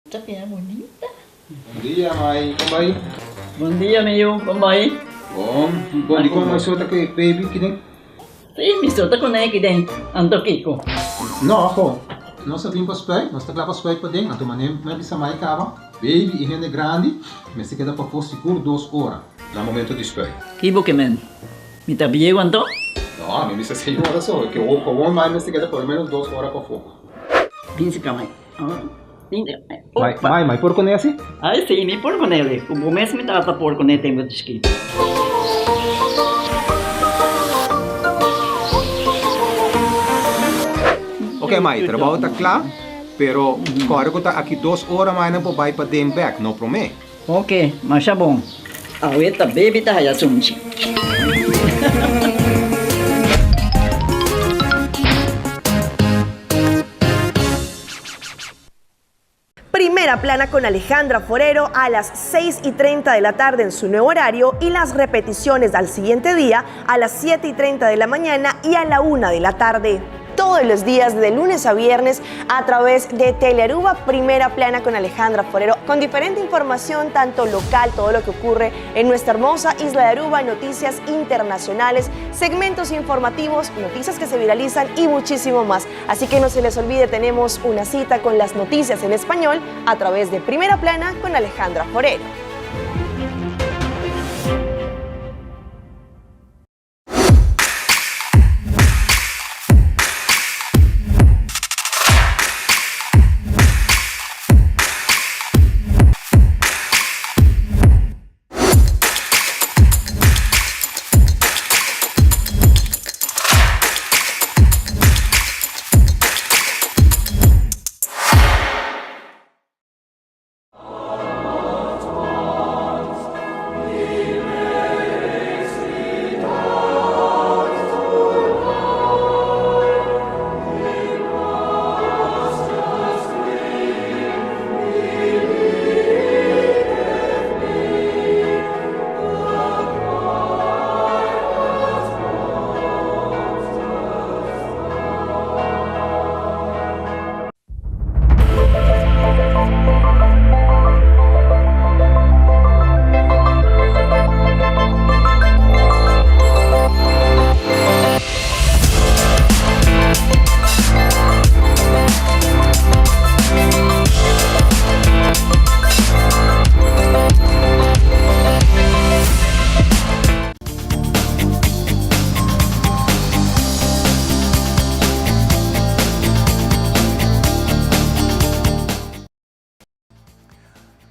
Ta keda bunita. Bon dia mai, kon bai? Bon dia mi yu, kon bai? Bon, bon dikon mai so ta ku e baby kiden? Si, mi so ta kuné kiden, anto kiko? No, ho, nos a bin pa spuit, nos ta kla pa spuit paden, anto manera mi a bisa mai kaba, baby i hende grandi mester keda pafó sigur dos ora na momento di spuit. Ki bo ke men? Mi ta bieu anto? No, mi bisa seis ora so, ke awor mai mester keda por lo menos dos ora pafó. Bin si ka mai. Mai, mai, mai por kuné asi? Ai si, mi por kuné li. Ku bo mes mi tata por kuné tempu di chikito. Ok mai, trabou ta kla, pero kòrda ku ta aki dos ora mai nan por bai paden bèk, no promé. Ok, masha bon. Awe ta baby ta haya sunchi. Primera Plana con Alejandra Forero a las 6 y 30 de la tarde en su nuevo horario y las repeticiones al siguiente día a las 7 y 30 de la mañana y a la 1 de la tarde. Todos los días de lunes a viernes a través de Telearuba Primera Plana con Alejandra Forero, con diferente información tanto local, todo lo que ocurre en nuestra hermosa isla de Aruba, noticias internacionales, segmentos informativos, noticias que se viralizan y muchísimo más. Así que no se les olvide, tenemos una cita con las noticias en español a través de Primera Plana con Alejandra Forero.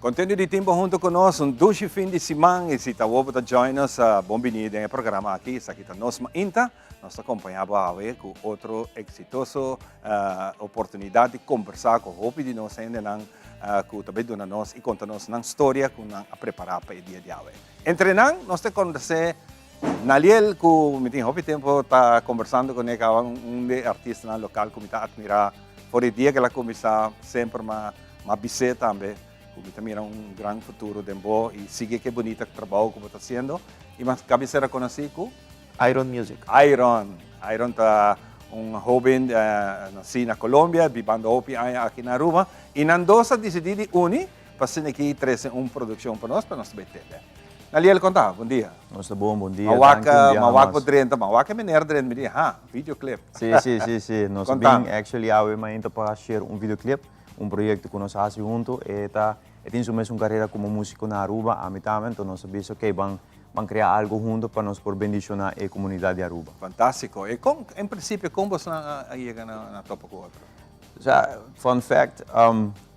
Contento di tin bo hunto cu nos un dushi fin di siman y si ta bo bo ta join nos bon bini den e programa aki esaki ta Nos Mainta nos ta acompaña bo awe cu otro exitoso oportunidad di conversa cu hopi di nos hendenan cu ta bay duna nos y conta nos nan storia cu nan a prepara pa e dia di awe. Entre nan nos ta conoce Naliel cu mi tin hopi tempo ta conversando cune caba un di e artistanan local cu mi ta admira for di dia cu el a cuminsa semper m'a m'a bis'é tambe cu mi ta mira un gran futuro den bo y sigui cu e bunita trabao cu bo ta haciendo y m'a cabi ser reconoci cu Iron Music. Iron. Iron ta un hoben naci na Colombia bibando hopi aña aki na Aruba y nan dos a dicidi di uni Pa asina aki trese un produccion pa nos pa nos ta bay tende. Naliel con ta? Bon dia. Nos ta bon, bon dia. Danki un biaha mas. Mawak bo drenta, mawak e meneer drenta mi di ha, videoclip. Si, si, si, si. Nos a bin actually awe mainta pa share un videoclip, un proyecto cu nos a haci hunto. E ta, e tin su mesun carera como musico na Aruba, ami tambe, enton nos a bisa ok ban ban crea algo hunto pa nos por bendiciona e comunidad di Aruba. Fantastico. E con, en principio con bosnan a yega na topa cu otro? Sa, fun fact,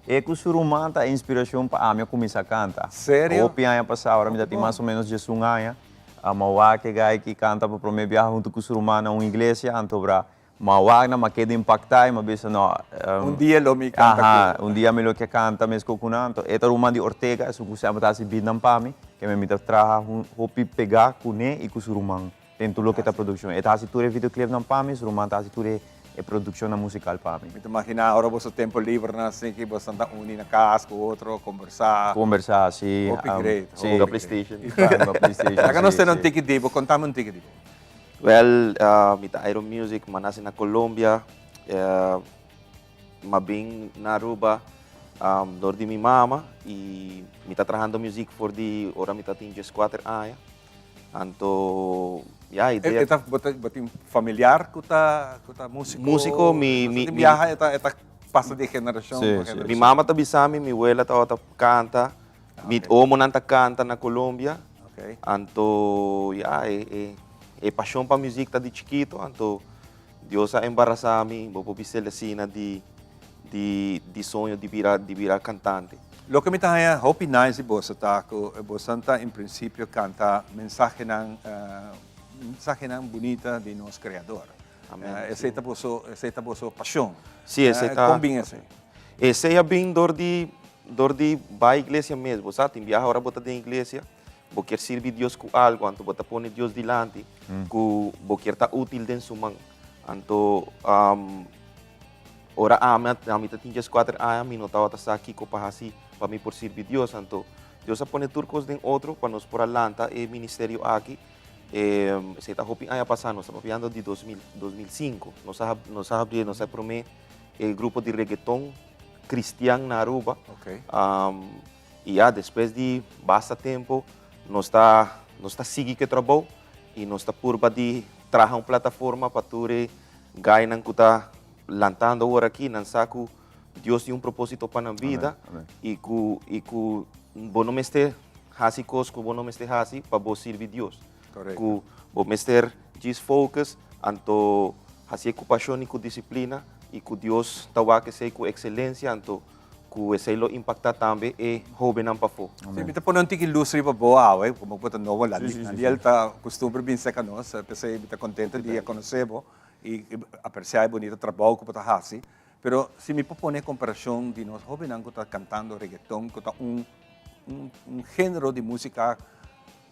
E ku su ruman ta e inspirashon pa ami a kuminsá kanta. Serio? Hopi aña pasá, ora mi ta tin mas o ménos diesun aña, mi a wak e gai ki kanta pa promé biaha huntu ku su ruman na un iglesia, anto bra mi a wak nan, mi a keda impaktá i mi a bisa, no, Un dia lo mi kanta ku. Aha, un dia mi lo ke kanta meskos ku nan. Anto e ta ruman di Ortega, esun ku semper ta hasi beatnan pa mi, ke mi ta traha hopi pegá kuné i ku su ruman. Den tur loke ta produccion. E ta haci tur e videoclipnan pa mi, su ruman ta haci tur e produccionnan musical pa mi. Mi ta imagina ora boso tempo liber nan asina ki boso ta uni na cas cu otro, combersa. Combersa, si. Hopi great, Si. Hunga PlayStation. Hunga PlayStation, si. Laga nos tene un tiki di bo, contami un tiki di bo. Well, mi ta Iron Music, mi a nace na Colombia. Mi a bin na Aruba door di mi mama y mi ta trahando music for di ora mi ta tin diescuater aña. Anto, ya, idea. E ta, bo ta, bo tin familiar cu ta, cu ta musico? Musico, mi, mi, mi. Biaha e ta, e ta pasa di generacion pa generacion. Mi mama ta bisa mi, mi wela tabata canta, mi omonan ta canta na Colombia. Anto, ya, e, e, e pasion pa music ta di chikito, anto Dios a embarasa mi, bo por bis'el asina, di, di, di soño di bira, di bira cantante. Loke mi ta haña hopi nice di boso ta ku bosan ta en prinsipio kanta mensahenan mensahenan bunita di nos Kreador. Amen. Esei ta boso esei ta boso pashon. Sí, esei ta. Kon bin esei? Esei a bin dor di dor di bai iglesia mes. Bo sa tin biaha ora bo ta den iglesia bo kier sirbi Dios ku algu anto bo ta pone Dios dilanti ku bo kier ta útil den su man. Anto Ora ami a ami ta tin dieskuater aña mi no tabata sa kiko pa hasi pa mi por sirbi Dios. Anto Dios a pone tur kos den otro pa nos por a lanta e ministerio aki. Esei ta hopi aña pasá, nos ta papiando di 2000, 2005. Nos a nos a habri nos a promé e grupo di regeton kristian na Aruba. I ya despues di basta tempo nos ta nos ta sigui ku e trabou i nos ta purba di traha un plataforma pa tur e Gainan ku ta lantando awor aki, nan sa ku Dios tin un propósito pa nan bida i ku i ku bo no mester hasi kos ku bo no mester hasi pa bo sirbi Dios. Ku bo mester djis focus anto hasié ku pashon i ku disiplina i ku Dios ta wak esei ku ekselensia anto ku esei lo impaktá tambe e hóbennan pafó. Sí, mi ta pone un tiki lus riba bo awe, komo ku bo ta nobo la. Nadiel ta kustumber bin serka nos, p'esei mi ta kontento di a konosé bo i apresiá e bunita trabou ku bo ta hasi. Pero si mi por pone komparashon di nos hóbennan ku ta kantando regeton, ku ta un un género di músika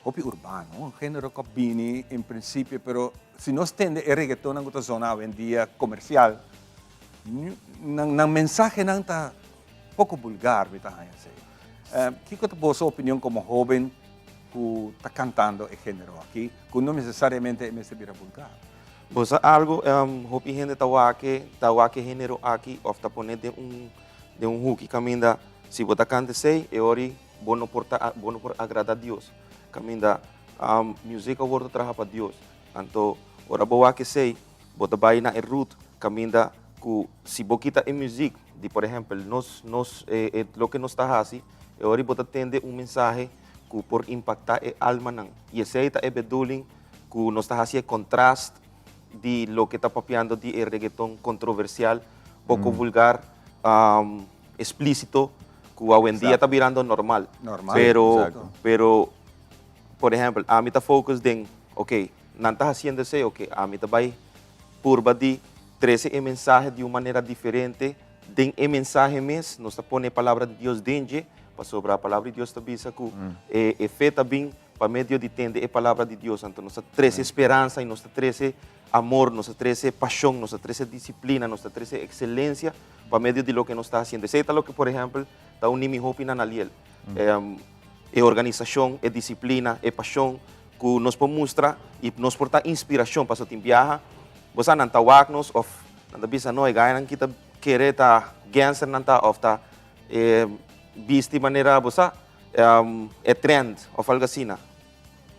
hopi urbano, un género ku a bini en prinsipio, pero si nos tende e regetonnan ku ta zona awendia komersial, Nan nan mensahenan ta poko bulgar mi ta haña esei. Kiko ta boso opinion komo hoben ku ta kantando e genero aki ku no nesesariamente e mester bira bulgar? Bo sa algo, hopi hende ta wak e ta wak e genero aki of ta pone den un den un huki kaminda si bo ta kanta esei e ora bo no por ta bo no por agrada Dios. Kaminda music a wordo traha pa Dios. Anto ora bo wak esei Bo ta bai na e route kaminda ku si bo kita e muzik di por ehèmpel nos nos e e loke nos ta hasi e ora bo ta tende un mensahe ku por impaktá e almanan i esei ta e bedoeling ku nos ta hasi e kontrast di loke ta papiando di e regeton kontroversial poko vulgar esplísito. Ku awendia ta birando normal. Normal. Pero, Exacto. pero, por ehempel, ami ta focus den, ok, nan ta hasiendo esei, ok, ami ta bai purba di trese e mensahe di un manera diferente. Den e mensahe mes nos ta pone e palabra di Dios den dje, pasobra palabra di Dios ta bisa ku e e fe ta bin pa medio di tende e palabra di Dios. Anto nos ta trese speransa i nos ta trese amor, nos ta trese pashon, nos ta trese disiplina, nos ta trese ekselensia pa medio di loke nos ta hasiendo. Esei ta loke, por ehèmpel, ta uni mi hopi na Naliel. E organisashon, e disiplina, e pashon ku nos por mustra i nos por ta inspirashon. Pasobra tin biaha bo sa nan ta wak nos òf nan ta bisa, no, e gainan ki ta kere ta gènsternan ta òf ta bisti manera bo sa e trend òf algu asina.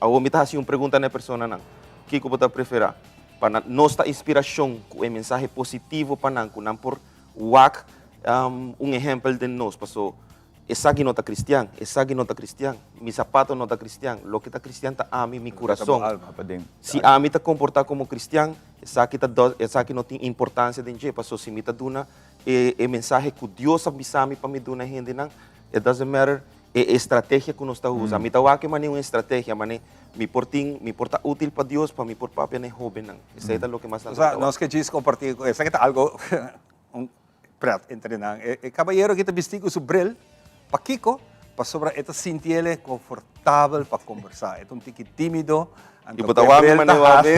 Awor mi ta hasi un pregunta na e personanan, Kiko bo ta preferá? Pa nan nos ta inspirashon ku e mensahe positivo pa nan, ku nan por wak un ehèmpel den nos. Paso esaki no ta kristian, esaki no ta kristian, mi sapato no ta kristian, loke ta kristian ta ami, mi kurason. Si ami ta komportá komo kristian, esaki ta esaki no tin importansia den dje, paso si mi ta duna e mensahe ku Dios a bisa mi pa mi duna e hendenan, it doesn't matter E estrategia ku nos ta usa. Mi ta wak e manera un estrategia, mane mi por tin, mi por ta útil pa Dios pa mi por papia na e hóbennan. Esei ta loke mas tantu mi ta wak. Nos ke djis kompartí ku esaki ta algo un pret entre nan. E kabayero aki ta bistí ku su bril. Pakiko? Pasobra e ta sinti el e konfortabel pa kombersá. E ta un tiki tímido. I bo ta wak mi manera wak mi.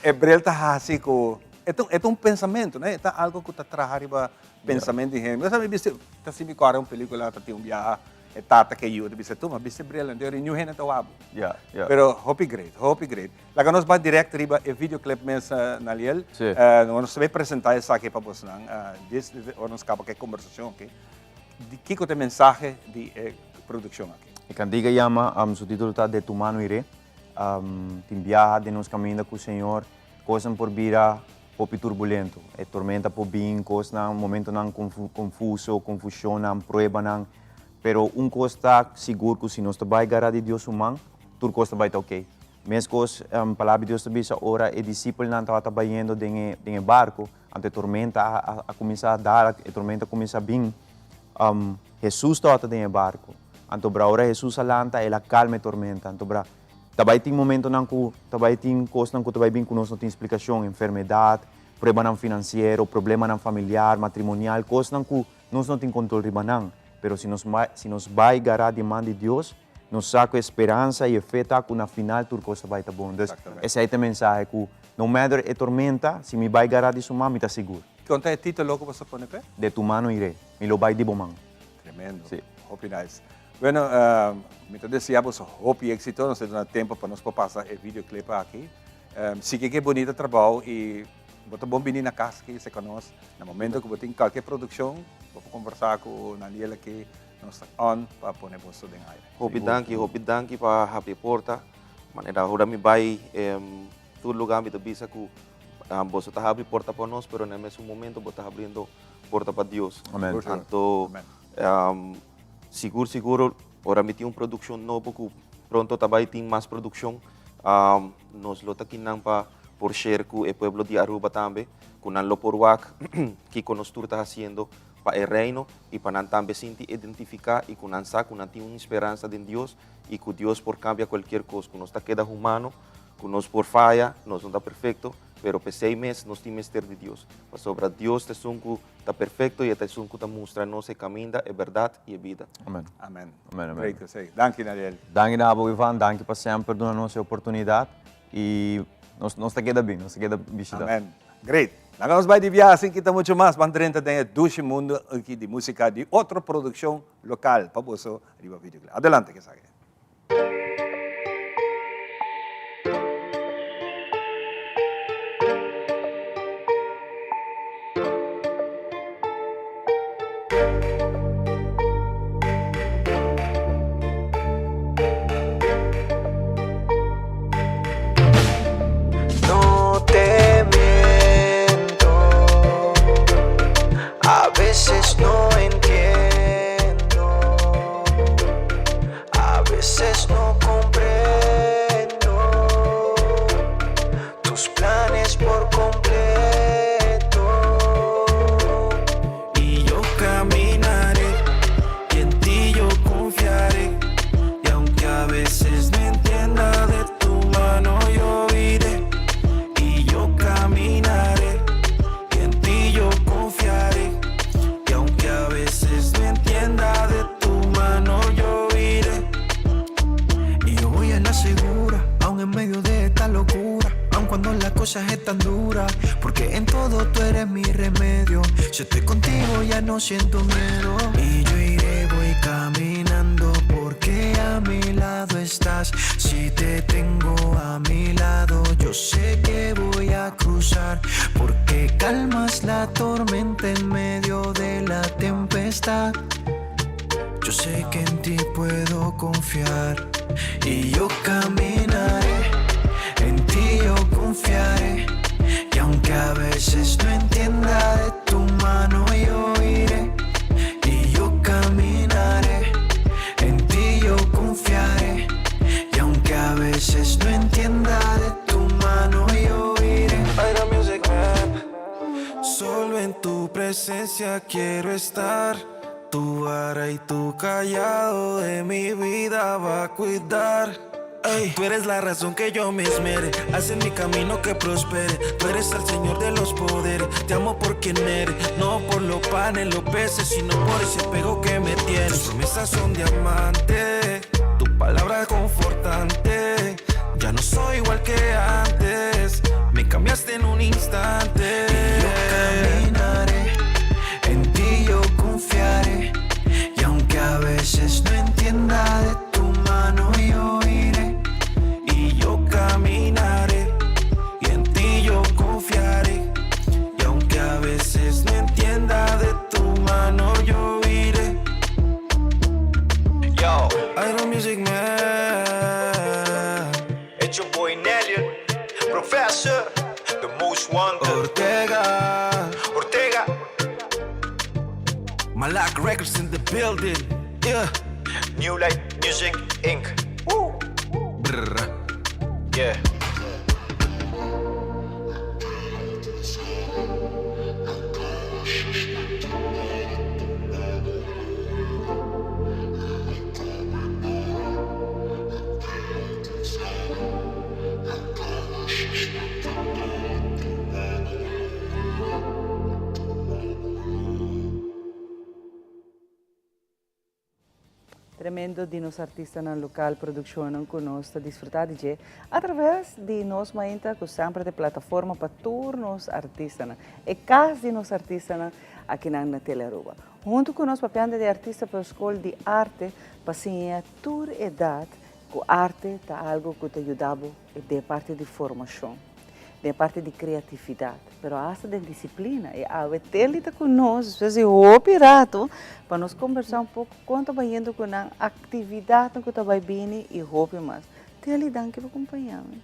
E bril ta hasi ku e ta e ta un pensamentu, no? E ta algo ku ta traha riba Pensamentu di hende. Mi bisti, ta si mi kòrda un pelikula ta tin un biaha e tata ke yu ta bisa tuma bisti bril anto niun hende ta wak bo. Ya, ya. Pero hopi great, hopi great. Laga nos bai direct riba e videoclip mes Naliel. Si. Nos ta bai presenta esaki pa bosnan djis ora nos kaba ku e kombersashon aki. Di kiko ta e mensahe di e produkshon aki? E kantika yama, su titulo ta De tu mano iré. Tin biaha den nos kaminda ku Señor Kosnan por bira hopi turbulento. E tormenta por bin, kosnan, momentonan konfuso, konfushonnan, pruebanan. Pero un kos ta sigur ku si nos ta bai gara di Dios su man, tur kos ta bai ta oke. Meskos Palabra di Dios ta bisa ora e disipelnan tabata bayendo den e den e barko, anto e tormenta a a kuminsá dal, e tormenta a kuminsá bin, Hesus tabata den e barko. Anto bra ora Hesus a lanta, el a kalma e tormenta. Anto bra. Ta bai tin momentonan ku ta bai tin kosnan ku ta bai bin ku nos no tin splikashon, enfermedat, pruebanan finansiero, problemanan familiar, matrimonial, kosnan ku nos no tin kontrol riba nan. Pero si nos si nos bai gará di man di Dios, nos sa ku e speransa i e fe ta ku na final tur kos ta bai ta bon. Dus esei ta e mensahe ku no matter e tormenta, si mi bai gará di su man, mi ta sigur. Kon ta e titulo ku bo sa pone p'e? De tu mano iré. Mi lo bai di bo man. Tremendo. Sí. Hopi nice. Bueno, mi ta desea boso hopi éxito. Nos ta duna tempo pa nos por pasa e videoclip aki. Sigui ku e bunita trabou i bo ta bon bini na kas aki serka nos. Na momento ku bo tin kalke produkshon, bo por kombersá ku Naniel aki. Nos ta on pa pone boso den aire. Hopi danki, hopi danki pa habri e porta. Manera ora mi bai tur lugar mi ta bisa ku boso ta habri porta pa nos, pero na e mesun momento bo ta habriendo porta pa Dios. Amen. Anto sigur sigur ora mi tin un produccion nobo cu pronto ta bay tin mas produccion nos lo ta kinan pa por share cu e pueblo di Aruba tambe cu nan lo por wak kico nos tur ta haciendo pa e reino y pa nan tambe sinti identifica y cu nan sa cu nan tin un speransa den Dios y cu Dios por cambia cualkier cos cu nos ta keda humano cu nos por faya nos no ta perfecto pero pesey mes nos tin mester di Dios pasobra Dios ta esun cu ta perfecto y e ta esun cu ta mustra nos e caminda, e berdad y e bida. Amen. Amen. Amen, amen. Great esey. Danki Nariel. Danki na abo Ivan, danki pa semper duna nos e oportunidad y nos nos ta keda bin, nos ta keda bishita. Amen. Great. Laga nos bai di biaha sin kita mucho mas, ban drenta den e dushi mundo aki di musica di otro produccion local pa boso riba videoclip. Adelante Kesake. No te miento, a veces no entiendo. A veces no comprendo tus planes por completo. Y yo caminaré. tan dura, porque en todo tú eres mi remedio. Si estoy contigo ya no siento miedo. Y yo iré, voy caminando porque a mi lado estás. Si te tengo a mi lado, yo sé que voy a cruzar. Porque calmas la tormenta en medio de la tempestad. Yo sé que en ti puedo confiar y yo caminaré, en ti yo confiaré. Y aunque a veces no entienda de tu mano, yo iré. Y yo caminaré, en ti yo confiaré. Y aunque a veces no entienda de tu mano, yo iré. Iron Music Man. Solo en tu presencia quiero estar. Tu vara y tu cayado de mi vida va a cuidar. Ey, tú eres la razón que yo me esmere, haces mi camino que prospere. Tú eres el Señor de los poderes. Te amo por quien eres, no por los panes, los peces, sino por ese pego que me tienes. Tus promesas son diamante, tu palabra es confortante. Ya no soy igual que antes, me cambiaste en un instante. Y yo caminaré, en ti yo confiaré. Y aunque a veces no entienda de tu mano, yo iré. Y yo caminaré, y en ti yo confiaré. Y aunque a veces no entienda de tu mano, yo iré. Yo, Iron Music Man. It's your boy Nelly, Professor, the most wanted. Ortega. Ortega. Malak Records in the building. Yeah. New Light Music Inc. Woo. Brr. Yeah. Tremendo di nos artistanan local produccionnan cu nos ta disfruta di dje atraves di nos mainta cu semper ta e plataforma pa tur nos artistanan, e cas di nos artistanan akinan na Telearuba. Hunto cu nos papiando di artista pa scol di arte pa siña tur edad cu arte ta algo cu ta yuda bo den e parti di formacion, den e parti di creatividad, pero hasta den disciplina. Y awe Telly ta cu nos despues di hopi rato pa nos conversa un poco con ta bayendo cu nan actividadnan cu ta bay bini y hopi mas. Telly, danki pa compaña mi.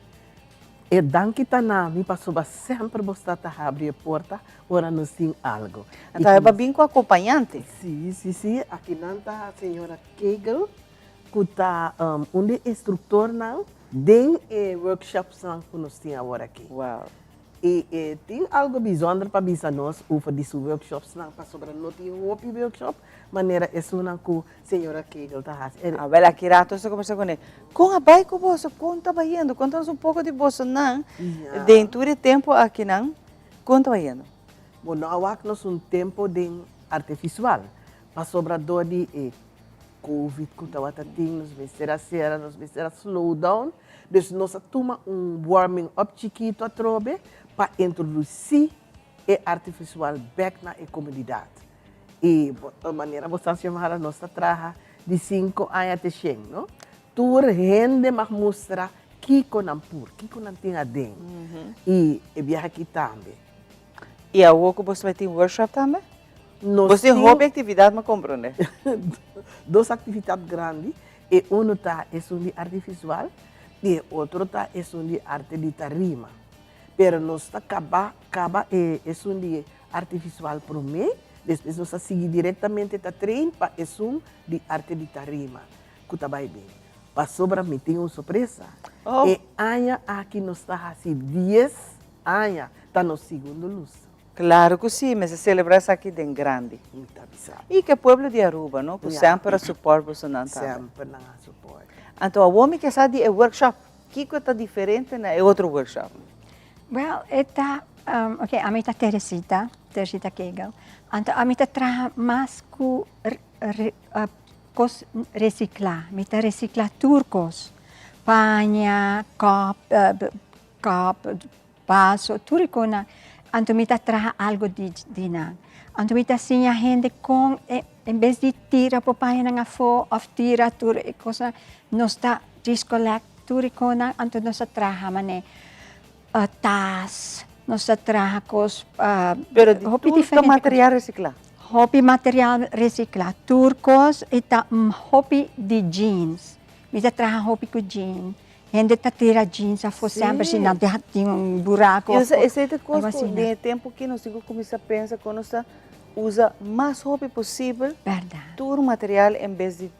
E danki ta na mi pasobra semper bo sta ta habri e porta ora nos tin algo. Anto awe bo bin cu acompañante. Si, si, si. Akinan ta señora Kegel cu ta un di e instructornan den e workshopsnan cu nos tin awor aki. Wow. Y e tin algo bijzonder pa bisa nos over di su workshopsnan pasobra no tin hopi workshop manera esunnan cu señora Kegel ta haci. Ah, wel aki rato nos ta combersa cu ne. Con a bay cu boso? Con ta bayendo? Conta nos un poco di bosonan den tur e tempo akinan. Con ta bayendo? Bo no a wak nos un tempo den arte visual pasobra dor di e Covid cu tawata tin, nos mester a cera, nos mester a slow down. Dus nos a tuma un warming up chikito atrobe pa introduci e arte visual bek na e comunidad. Y manera bo sa Xiomara, nos ta traha di cinco aña te shen, no? Tur hende mag mustra kico nan por, kico nan tin aden. Y e biaha aki tambe. Y awo cu bo ta bay tin workshop tambe? Nos Bo tin tin hopi actividad mi comprende. Dos actividad grandi, e uno ta esun di arte visual y e otro ta esun di arte di tarima. Pero nos ta caba caba e esun di arte visual prome, despues nos ta sigui directamente ta train pa esun di arte di tarima cu ta bay bin. Pasobra mi tin un sorpresa. Oh. E aña aki nos ta haci dies aña, ta nos segundo lustro. Claro cu si, mester celebra esaki den grandi. Mi ta bisa. Y cu e pueblo di Aruba, no? Cu Ya. semper a support bosonan tambe. Semper nan a support. Anto awor mi ke sa di e workshop. Kico ta diferente na e otro workshop? Well, e ta, ok, ami ta Teresita, Teresita Kegel. Anto ami ta traha mas cu cos recicla. Mi ta recicla tur cos. Paña, cop, cop. Vaso, tur e konan. Anto mi ta traha algo di di nan. Anto mi ta siña hende kon e en bes di tira por pañanan afó òf tira tur e kosnan, nos ta discollect tur e konan, anto nos ta traha manera tas, nos ta traha kos Pero di hopi tur ta diferente kos. material resiklá? Hopi material resiklá. Tur kos e ta hopi di jeans. Mi ta traha hopi ku jeans. Hende ta tira jeans afó semper si nan tin un buraco I esei ta algo kos ku asina. den e tempu aki nos tin ku kuminsá pensa kon nos ta usa mas hopi posibel tur material en bes di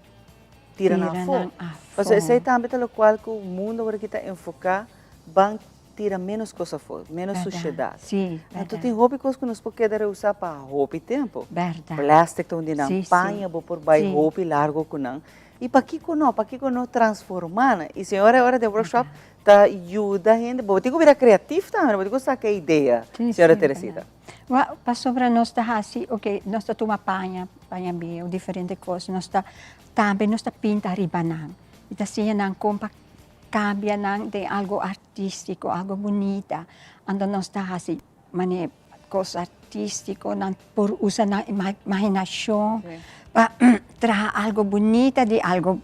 tira nan afó. Pasobra esei tambe ta lokual ku mundu awor aki ta enfoká ban tira ménos kos afó, ménos sushedat. Anto tin hopi kos ku nos por keda reusá pa hopi tempu. Plastic ta un di nan, paña bo por bai hopi largo ku nan. I pakiko no? Pakiko no transformá nan? I señora ora den workshop ta yuda hende, bo tin ku bira kreatif tambe, bo tin ku saka e idea, señora Teresita. Wak, pasobra nos ta hasi, oke, nos ta tuma paña, paña bieu, diferente kos, nos ta, tambe nos ta pinta riba nan. I ta siña nan kon pa kambia nan den algo artístiko, algo bunita. Anto nos ta hasi manera kos artístiko, nan por usa nan imaginashon pa traha algo bunita di algo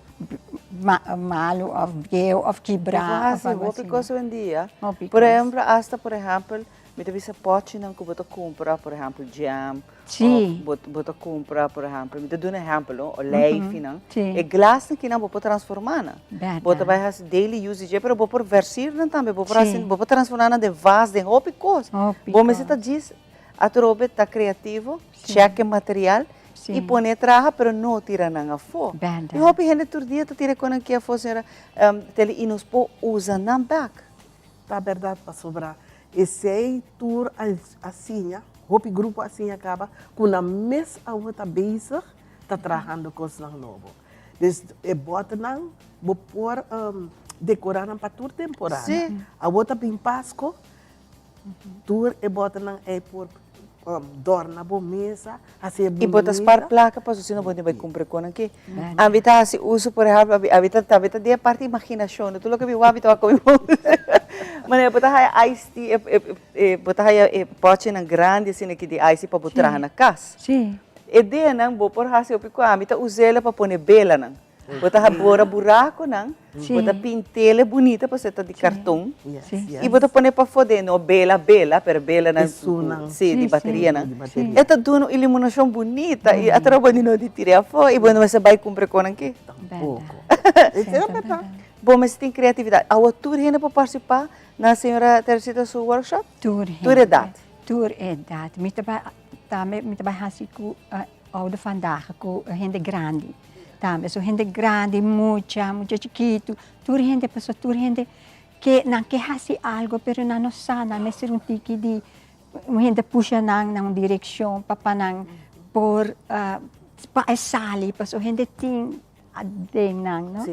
malu òf bieu òf kibrá òf algo asina. Hopi kos hoendia. Por ehempel, asta por ehempel, mi ta bisa pòchinan ku bo ta kumpra, por ehempel jam, òf bo ta kumpra, por ehempel, mi ta duna ehempel no, oleifinan, e glasnan kinan bo por transformá nan. Bo ta bai hasi daily use di dje, pero bo por versir nan tambe, bo por hasi, bo por transformá nan den vas, den hopi kos. Bo mester ta djis atrobe ta kreativo, chèk e material i pone traha, pero no tira nan afó. I hopi hende tur dia ta tira e konan aki afó, señora Telly, i nos por usa nan bèk. Ta bèrdat pasobra esei tur a siña, hopi grupo a siña kaba ku nan mes awor ta bezig ta trahando kosnan nobo. Dus e bòternan bo por dekorá nan pa tur temporada. Awor ta bin Pasko, tur e bòternan ei por dòrna bo mesa, hasi e I bo ta spar bunita. plaka pasobra si no bo tin bai kumpra e konan aki. Ami ta hasi uso por ehèmpel, ami ta tambe ta den e parti imaginashon, no tur loke mi wak mi ta wak komi bon. Manera bo ta haya ice tea, bo ta haya e pòchinan grandi asina aki di ice tea pa bo traha na kas. E deanan bo por hasi hopi ku ami ta us'el pa pone belanan. Bo ta bora burakonan, bo ta pint'el bunita pasobra e ta di karton i bo ta pone pafó den, no bela bela, pero belanan si di baterianan. E ta duna un iluminashon bunita i atrás bo di no di tir'é afó i bo no mester bai kumpra konan aki. Bo mester tin kreatividat. Awo tur hende por partisipá na señora Teresita su workshop? Tur hende. Tur edat? Tur edat. Mi ta bai Tambe mi ta bai hasi ku oude vandaag, ku hende grandi tambe. So hende grandi, mucha, mucha chikitu, tur hende pasobra tur hende ke nan ke hasi algo pero nan no sa, nan mester un tiki di un hende pusha nan na un direkshon pa pa nan por pa e sali pasobra hende tin aden nan no.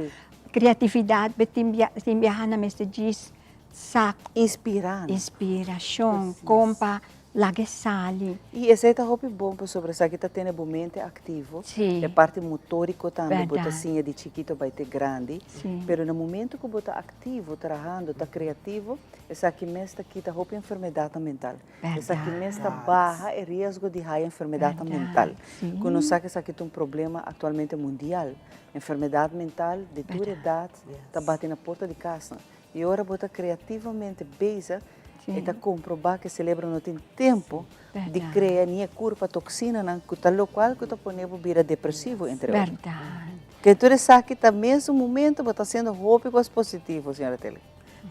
Kreatividat tin biaha nan mester djis sa. Inspirá. Inspirashon kon pa Laga e sali. I esei ta hopi bon pasobra esaki ta tene bo mente aktivo, e parti motoriko tambe bo ta siña di chikito bai te grandi, pero na momento ku bo ta aktivo, trahando, ta kreativo, esaki mes ta kita hopi enfermedatnan mental. Esaki mes ta baha e riesgo di haya enfermedatnan mental, ku nos sa ku esaki ta un problema aktualmente mundial. Enfermedat mental di tur edat ta bati na porta di kasnan. I ora bo ta kreativamente bezig, e ta komprobá ku e selebro no tin tempu di krea ni e kurpa toksinanan ku ta lokual ku ta pone bo bira depresivo, entre otro. Ke tur esaki ta mesun momento bo ta hasiendo hopi kos positivo, señora Tele.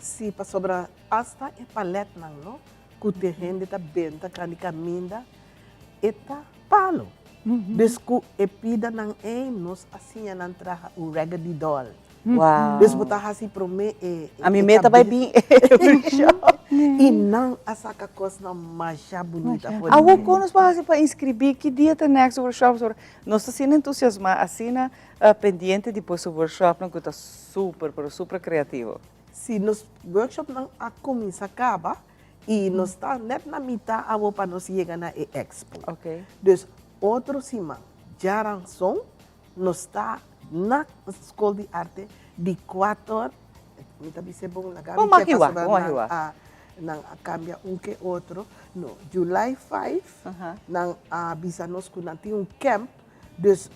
Sí, pasobra asta e paletnan no ku te hende ta benta kani kaminda e ta palo. Dus ku e pidanan ei nos a siña nan traha un raggedy doll. Wow. Dus bo ta hasi promé e A mi meta bai bin e workshop. I nan a saka kosnan masha bunita for di Awor mi. kon nos por hasi pa inskribí? Ki dia ta next workshop? Pasobra nos ta asina entusiasmá, asina pendiente di boso workshopnan ku ta super pero super kreativo. Si, nos workshopnan a kuminsá kaba i nos ta nèt na mitá awor pa nos yega na e expo. Dus otro siman djaranson Nos ta na Skol di Arte di kuator, mi ta bis'é bon laga mi Bon cheka wak, pasobra bon nan wak. a. Nan a cambia un ke otro. No, July 5 nan a bisa nos cu nan tin un camp. Dus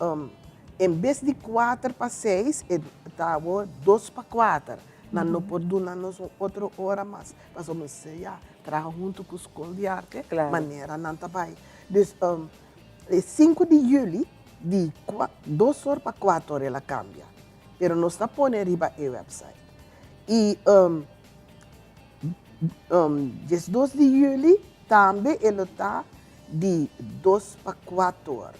en bes di kuater pa seis e ta awor dos pa kuater. Nan no por duna nos un otro ora mas. Pasobra mester ya traha hunto cu School di Arte manera nan ta bay. Dus e sinku di juli di dos or pa kuater or el a cambia. Pero nos ta pone riba e website. Y 12 di juli tambe e lo ta di dos pa kuater.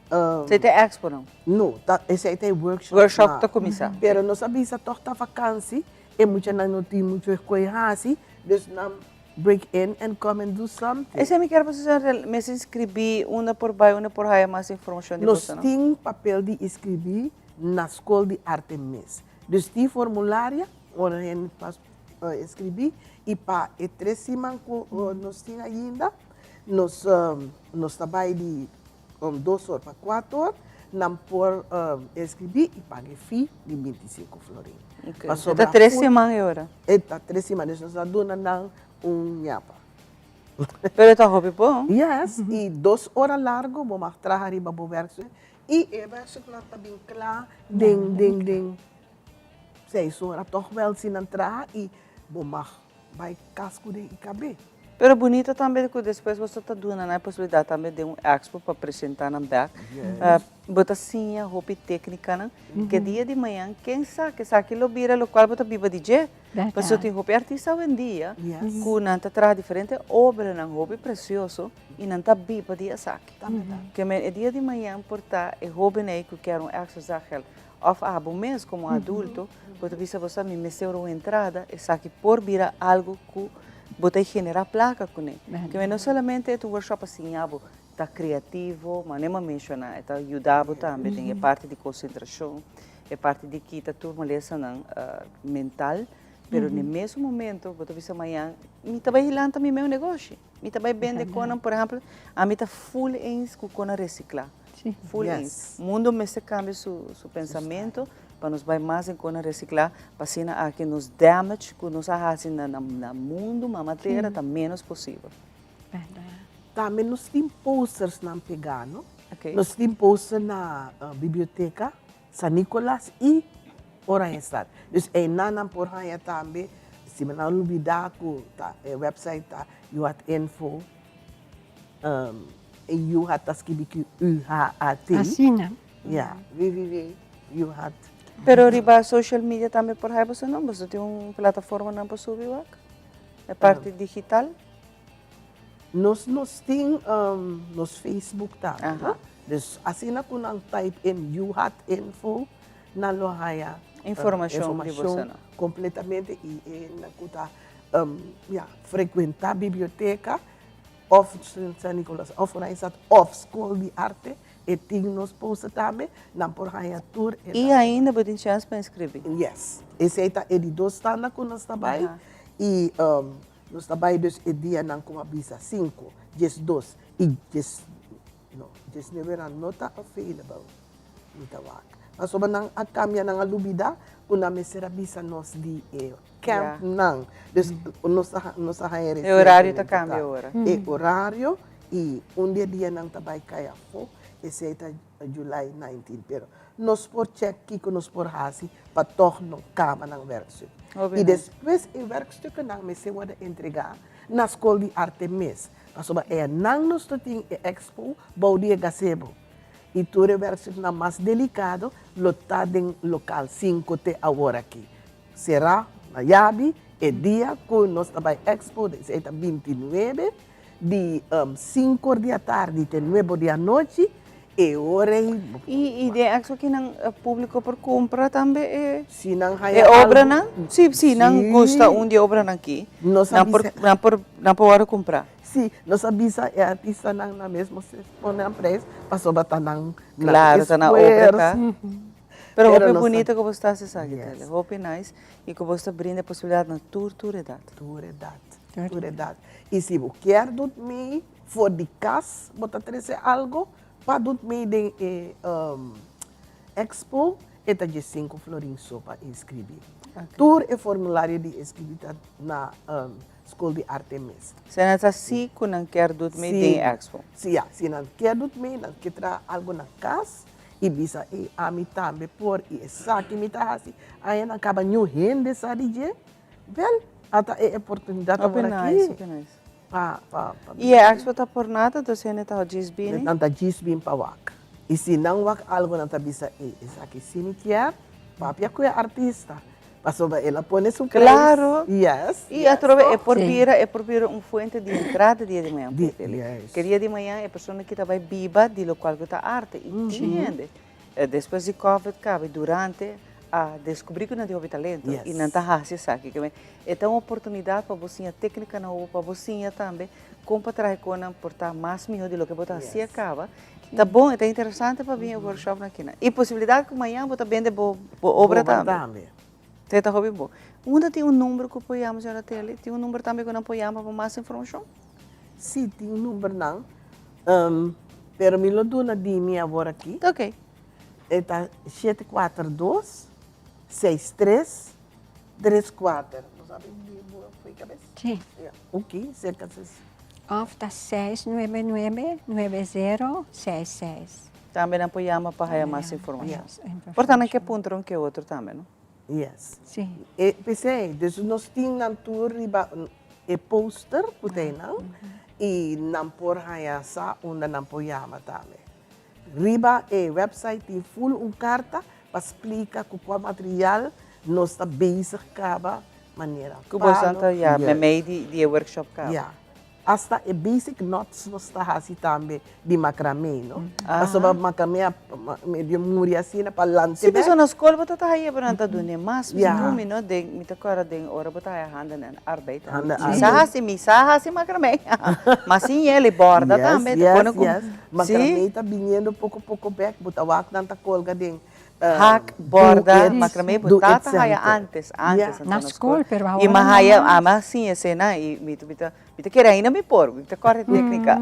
Esei ta e expo no? No, esei ta e workshop. Workshop ta kuminsá. Pero nos a bisa tòg ta vakansi, e muchanan no tin muchu eskuel hasi, dus nan break in and come and do something. Esei mi kier pa Susan mester inskribí, unda por bai, unda por haya mas informashon di boso no? Nos tin papel di inskribí na skol di arte mes. Dus tin formularia ora hende pa inskribí i pa e tres siman ku nos tin ainda nos nos ta bai di dos or pa kuater or, nan por inskribí i paga e fee di 25 florin. E ta tres siman e ora? E ta tres siman, dus nos a duna nan un ñapa. Pero e ta hopi bon. Yes, i dos ora largu bo mag traha riba bo werkstuk i e werkstuknan ta bin kla den den den seis ora tòg wèl si nan traha i bo mag bai kas ku den IKB. Pero bunito tambe ku despues boso ta duna nan e posibilidat tambe den un expo pa presenta nan bek. Bo ta siña hopi teknikanan ke dia di mañan ken sa esaki lo bira lokual bo ta biba di dje. Pasobra tin hopi artista awendia ku nan ta traha diferente obranan hopi presioso i nan ta biba di esaki. Ke men e dia di mañan por ta e hoben ei ku kier un extra zakgeld òf abo mes komo adulto bo ta bisa bo sa mi mester un entrada esaki por bira algu ku bo ta generá plaka kuné. Ke men no solamente e ta un workshop pa siña bo ta kreativo, manera mi a menshoná e ta yuda bo tambe den e parti di konsentrashon. E parti di kita tur molesanan mental, pero n'e mesun momento bo ta bisa mañan mi ta bai lanta mi meu negoshi, mi ta bai bende konan, por ehempel, ami ta full eens ku konan resiklá, full eens. Mundo mester kambia su su pensamento pa nos bai mas den konan resiklá pa asina aki nos damage ku nos a hasi na na mundo, mama tera, ta menos posibel. Tambe nos tin postersnan pegá, no? Nos tin poster na biblioteka. San Nicolas y Oranjestad. Dus eynan nan por haya tambe, si mi no lubida cu ta e website ta UHATinfo, e UHAT ta skibi cu U-H-A-T. Asina. Ya, www.uhat. Pero riba social media tambe por haya boso no? Boso tin un plataforma nan por subi wak? E parti digital? Nos nos tin nos Facebook tambe, no? Dus asina ku nan type in UHAT info nan lo haya informashon kompletamente i e nan ku ta ya frekuentá biblioteka òf San Nicolas òf Oranjestad òf Skol di Arte e tin nos poster tambe nan por haya tur e I ainda bo tin chèns pa inskribí? Yes, esei ta e di dos tanda ku nos ta bai i Nos ta bai dus e dianan ku a bisa, sinku, 12 i djes, no, 19 nan no ta available, mi ta wak. Pasobra nan a kambia, nan a lubida ku nan mester a bisa nos di e campnan. Dus nos a nos a haña E horario ta kambia ora. E horario i un di e dianan ta bai kai afó, esei ta July 19. Pero nos por check kiko nos por hasi pa tòg no kaba nan wèrkstuk. I despues e wèrkstuknan mester wòrdu entregá na Skol di Arte mes, pasobra einan nos ta tin e expo bou di e gazebo. I tur e wèrkstuknan mas delikado lo ta den lokal sinku te awor aki. Será na yabi e dia ku nos ta bai expo, esei ta 29 Di sinku or di atardi te nuebe or di anochi e ora ei bo por I i den expo kinan publico por cumpra tambe e Si nan e haya algo obranan? Si si nan gusta un di e obranan aki Nos a nan por bisa nan por nan por wòrdu cumpra. Si, nos a bisa e artistanan nan mes mester pone nan prijs pasobra ta nan nan Claro, ta nan obra ta. esfuerzo. Pero Pero hopi nos ta bunito ku bo sta hasi esaki Tele, Yes. hopi nice i ku bo sta brinda e posibilidat na tur tur edat. Tur edat. Tur edat. I si bo kier dut mee for di kas bo ta trese algo pa dut mee den e expo. E ta diesinku florin so pa inskribí. Tur e formulario di inskribí ta na Skol di Arte mes. Si nan ta si ku nan kier dut mee den e expo. Si, ya. Si nan kier dut mee, nan ke traha algu na kas i bisa ey ami tambe por i esaki mi ta hasi. Aña nan kaba niun hende sa di dje. Bel, ata e oportunidat awor aki. Hopi nice, hopi nice. Pa, pa, pa. I e expo ta por nada, dus hende ta djis bini? Nan ta djis bin pa wak. I si nan wak algu nan ta bisa ey esaki si mi kier, papia ku e artista. Pasobra el a pone su prijs. Claro. Yes. I atrobe e por bira, e por bira un fuente di entrada dia di mañan. Di, yes. Ke dia di mañan e persona ki ta bai biba di lokual ku ta arte i tin hende. Despues di covid caba y durante a descubri cu nan tin hopi talento y nan ta haci esaki. E ta un oportunidad pa bo siña tecnica nobo, pa bo siña tambe con pa traha con nan por ta mas miho di loke bo ta haci a caba. Ta bon, e ta interesante pa bin e workshopnan akinan. Y posibilidad cu mañan bo ta bende bo obra tambe. Esei ta hopi bon. Unda tin un number cu por yama, señora Telly? Tin un number tambe cu nan por yama pa mas informacion? Sí, tin un numbernan. Pero mi lo duna di mi awor aki. Ok. E ta 742 63 34. Bo sabi di bo fo'i kabes? Sí. Ja, ok, serka ses. Of ta 699 90 66. Tambe nan por yama pa haya mas informashon. Por ta nan ke puntra un ke otro tambe, no? Yes. Sí. E p'esei, dus nos tin nan tur riba e poster ku ta einan i nan por haña sa unda nan por yama tambe. Riba e website tin ful un karta pa splika ku kua material nos ta bezig kaba manera palo. Ku boso ta ya meimei di e workshop kaba. Ya. Hasta e basic knots nos ta hasi tambe di macramé, no? Pasobra macramé a medio muri asina pa lante Sí, bek. pasobra na skol bo ta ta haya pero nan ta dun'e mas numi, no? Den, mi ta kòrda den ora bo ta haya handen en arbeid. Handen Mi sa hasi, mi sa hasi macramé. Ma sin yel i bòrda tambe. Yes, Ta pone ku. yes. Macramé ta biniendo poko poko bek. Bo ta wak nan ta kolga den Hak, borda, macramé, bo tata haya antes, antes Na skol, pero awor I mi haya, ami a siña esei i mi ta, mi ta kere ainda mi por, mi ta kòrda e téknika.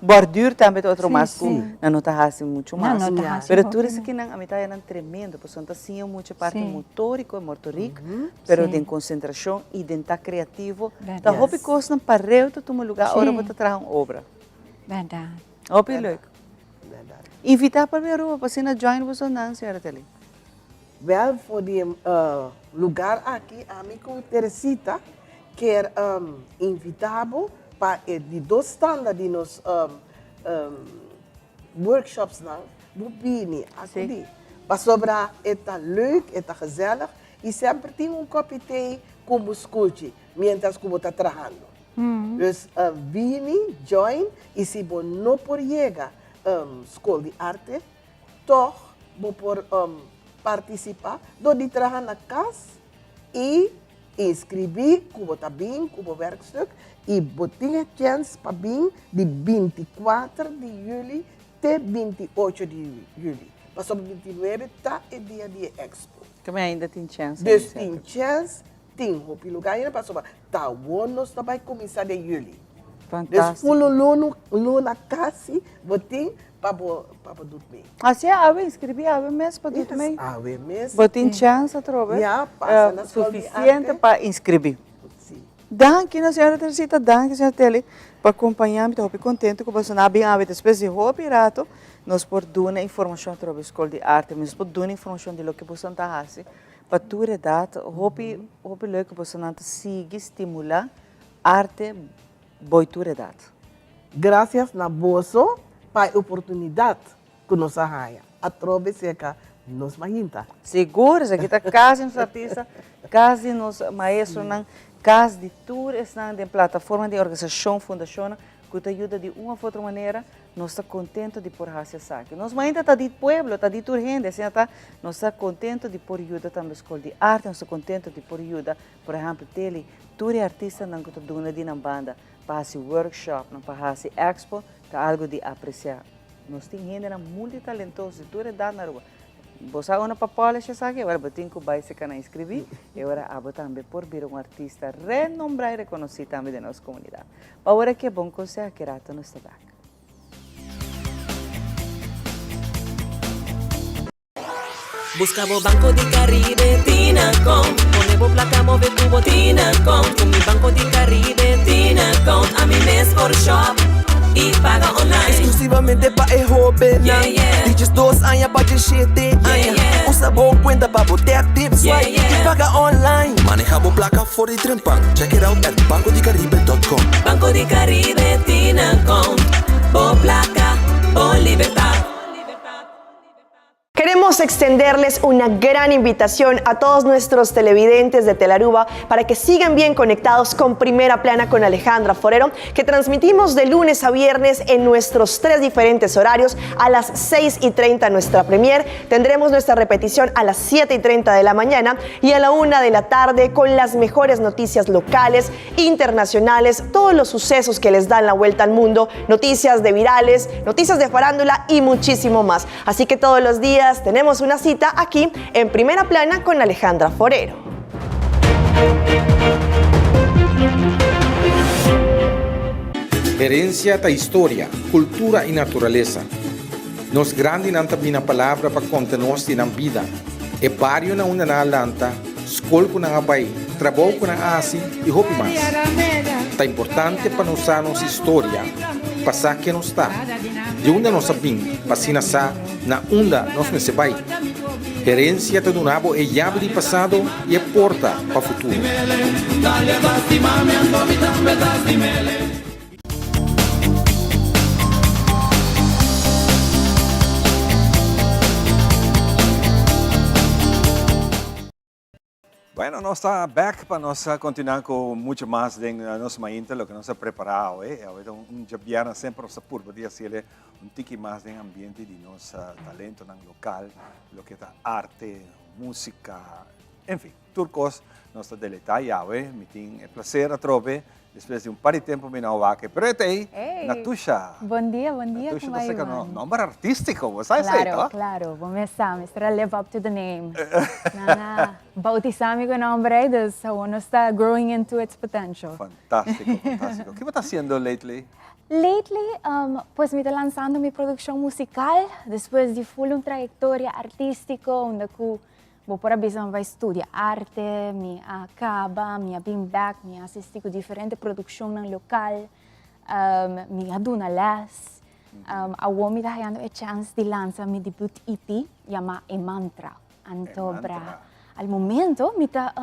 Borduur tambe ta otro mas ku nan no ta hasi muchu mas. Pero tur esakinan ami ta haya nan tremendo, pasobra nan ta siña mucha parti motóriko, motorik, pero den konsentrashon i den ta kreativo. Ta hopi kosnan pareu ta tuma lugá ora bo ta traha un obra. Hopi leuk. Invita pa bin Aruba pa asina join boso nan, señora Telly. Wel, for di e lugar aki ami ku Teresita kier invita bo pa e di dos tanda di nos workshopsnan bo bini akudi. Pasobra e ta leuk, e ta gezellig i semper tin un kopi tee ku bo skuchi mientras ku bo ta trahando. Dus bini, join, i si bo no por yega Skol di Arte, tòg bo por partisipá dor di traha na kas i inskribí ku bo ta bin ku bo wèrkstuk i bo tin e chèns pa bin di 24 di yüli te 28 di yüli, pasobra 29 ta e dia di e èkspo. Keme ainda tin chèns? Dus tin chèns Tin hopi lugar ainda pasobra ta awor nos ta bai cuminsa den juli. Fantastico. Dus un luna casi bo tin pa bo pa bo doet mee. Así awe inscribi awe mes pa doet mee. Yes, awe mes. Bo tin chance atrobe. Ja, pasa na school di arte. Suficiente pa inscribi. Si. Danki na señora Teresita, danki señora Telly pa acompaña mi. Ta hopi contento cu boso a bin awe despues di hopi rato nos por duna informacion atrobe school di arte, nos por duna informacion di loke boso ta haci. Pa tur edat, hopi hopi leuk ku bosonan ta sigui stimulá arte boi tur edat. Gracias na boso pa e oportunidad cu nos a haya atrobe cerca nos mahinta. Sigur, esaki ta cas di nos artista, cas di nos maestronan, cas di tur esnan den plataforma di organisacion, fundacionnan cu ta yuda di un of otro manera Nos ta contento di por haci esaki. Nos mainta ta di pueblo, ta di tur hende, asina ta, nos ta contento di por yuda tambe School di Arte, nos ta contento di por yuda, por ehempel, Teli, tur e artistanan cu ta duna di nan banda pa haci workshopnan, pa haci expo, ta algo di aprecia. Nos tin hendenan multitalentoso di tur edad na Aruba. Bo sa unda pa polish esaki? Awor bo tin cu bay seca nan inscribi y ora abo tambe por bira un artista renombra y reconoci tambe den nos comunidad. Pa ora ki e bon conseho aki rato nos ta bek. Busca bo Banco di Caribe Tinacom. Pone bo placa move cu bo Tinacom. Cu mi Banco di Caribe Tinacom. Ami mes por shop y paga online. Exclusivamente pa e hobennan. Yeah, yeah. Di 12 aña pa 17 aña. Yeah, yeah. Usa bo cuenta pa bo tap, tip, swipe Yeah, yeah. y paga online. Maneha bo placa for di trempan. Check it out at bancodicaribe.com. Banco di Caribe Tinacom. Bo placa, bo libertad. Queremos extenderles una gran invitación a todos nuestros televidentes de Telaruba para que sigan bien conectados con Primera Plana con Alejandra Forero, que transmitimos de lunes a viernes en nuestros tres diferentes horarios a las 6 y 30 nuestra premier. Tendremos nuestra repetición a las 7 y 30 de la mañana y a la 1 de la tarde con las mejores noticias locales, internacionales, todos los sucesos que les dan la vuelta al mundo, noticias de virales, noticias de farándula y muchísimo más. Así que todos los días tenemos una cita aquí en Primera Plana con Alejandra Forero. Herencia ta historia, cultura y naturalesa. Nos grandinan ta bina palabra pa konta nos di nan bida, e bario na unda nan a lanta, skol ku nan a bai, trabou ku nan a hasi i hopi mas. Ta importante pa nos sa nos historia, pa sa ken nos ta, di unda nos a bin, pa asina sa na unda nos mester bai. Herencia ta duna bo e yabi di pasado i e porta pa futuro. Bueno, nos ta back pa nos continua cu mucho mas den nos mainta, loke nos a prepara awe. Awe ta un djabièrnè, semper nos ta purba di haciele un tiki mas den ambiente di nos talentonan local, loke ta arte, musica, en fin. Tur kos nos ta deleitá Yahweh. Mi tin e placer atrobe despues di un par di tempo mi no a wak e pero e ta ei, Ey! Natusha. Bon dia, bon dia, Natusha kuma ta seka no Ivan? nomber artístico, bo sa esei Claro, to? claro, bo mes sa, mester a live up to the name. Nan a bautisa mi ku e nomber ei, dus awor nos ta growing into its potential. Fantástico, fantástico. Ki bo ta haciendo lately? Lately, pues mi ta lanzando mi produccion musical despues di full un trayectoria artístico unda ku Bo por a bisa mi bai studia arte, mi a caba, mi a bin bek, mi a asisti cu diferente produccionnan local, mi a duna les. Awor mi ta hayando e chance di lansa mi debut EP yama E Mantra. Anto bra al momento mi ta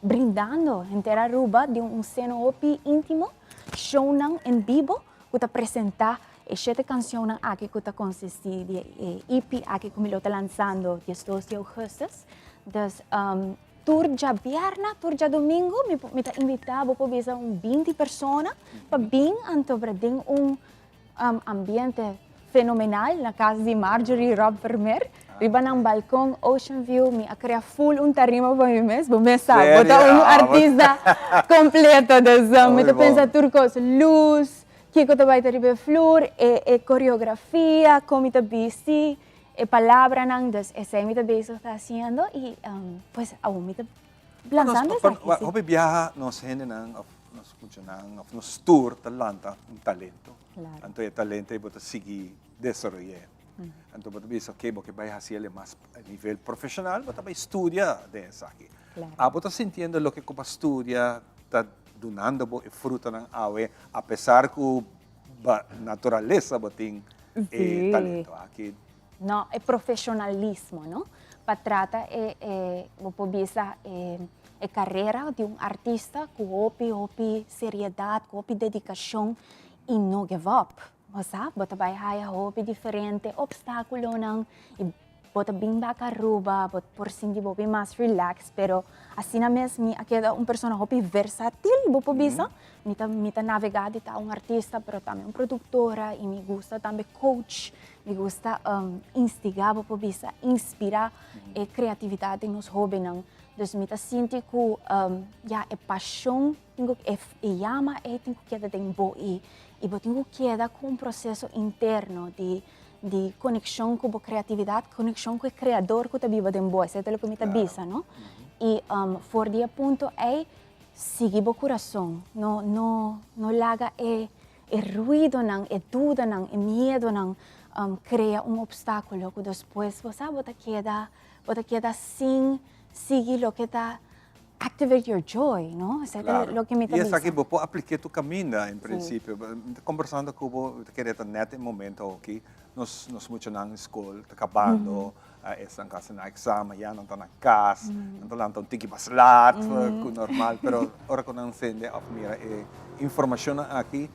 brindando henter Aruba den un seno hopi intimo, shownan en bibo ku ta presentá e shete kanshonnan aki ku ta konsistí di e EP aki ku mi lo ta lansando diesdos di ougùstus. Dus tur djabièrnè, tur djadumingu mi mi ta invitá bo por bisa un binti persona pa bin anto bra den un ambiente fenomenal na kas di Marjorie Rob Vermeer riba nan balkon Ocean View mi a krea full un tarima pa mi mes bo mes sa bo ta un artista completo dus mi ta pensa tur kos luz kiko ta bai ta riba e flur e e coreografia kon mi ta bisti e palabranan dus esei mi ta bezig ta hasiendo y pues awor mi ta lanzando esaki si. Hopi biaha nos hendenan of nos muchanan of nos tur ta lanta un talento. Anto e talento ei bo ta sigui desaroy'é. Anto bo ta bisa oke bo ke bai hasi el mas a nivel profeshonal bo ta bai studia den esaki. Abo ta sintiendo loke ku bo a studia ta dunando bo e frutanan awe apesar ku ba naturalesa bo tin e talento aki? No, e profeshonalismo, no? Pa trata e, e, bo por bisa e, e carera di un artista cu hopi, hopi seriedad, cu hopi dedicacion y no give up. Bo sa, bo ta bay haya hopi diferente obstaculonan y bo ta bin bek Aruba, bo por sinti bo hopi mas relax, pero asina mes mi a keda un persona hopi versatil, bo por bisa. Mi ta, mi ta navega di ta un artista, pero tambe un productora y mi gusta tambe coach. Mi gusta instiga bo por bisa, inspira e creatividad den nos hobennan. Dus mi ta sinti cu ya e pasion tin cu e yama ey tin cu keda den bo y y bo tin cu keda cu un proceso interno di di conexion cu bo creatividad, conexion cu e creador cu ta biba den bo. Esey ta loke mi ta bisa, no? Y for di e punto ey sigui bo curason, no no no laga e E ruidonan, e dudanan, e miedonan crea un obstaculo cu despues bo sa bo ta keda Bo ta keda sin sigui loke ta activate your joy, no? Esei ta loke mi ta I bisa. esaki bo por aplik'é tur kaminda en prinsipio. Mi ta kombersando ku bo, mi ta kere ta nèt e momento aki, nos nos muchanan di skol ta kabando, esnan ku hasi nan eksamen ya nan ta na kas, nan ta lanta un tiki mas lat ku normal, pero ora ku nan sende òf mira e informashonnan aki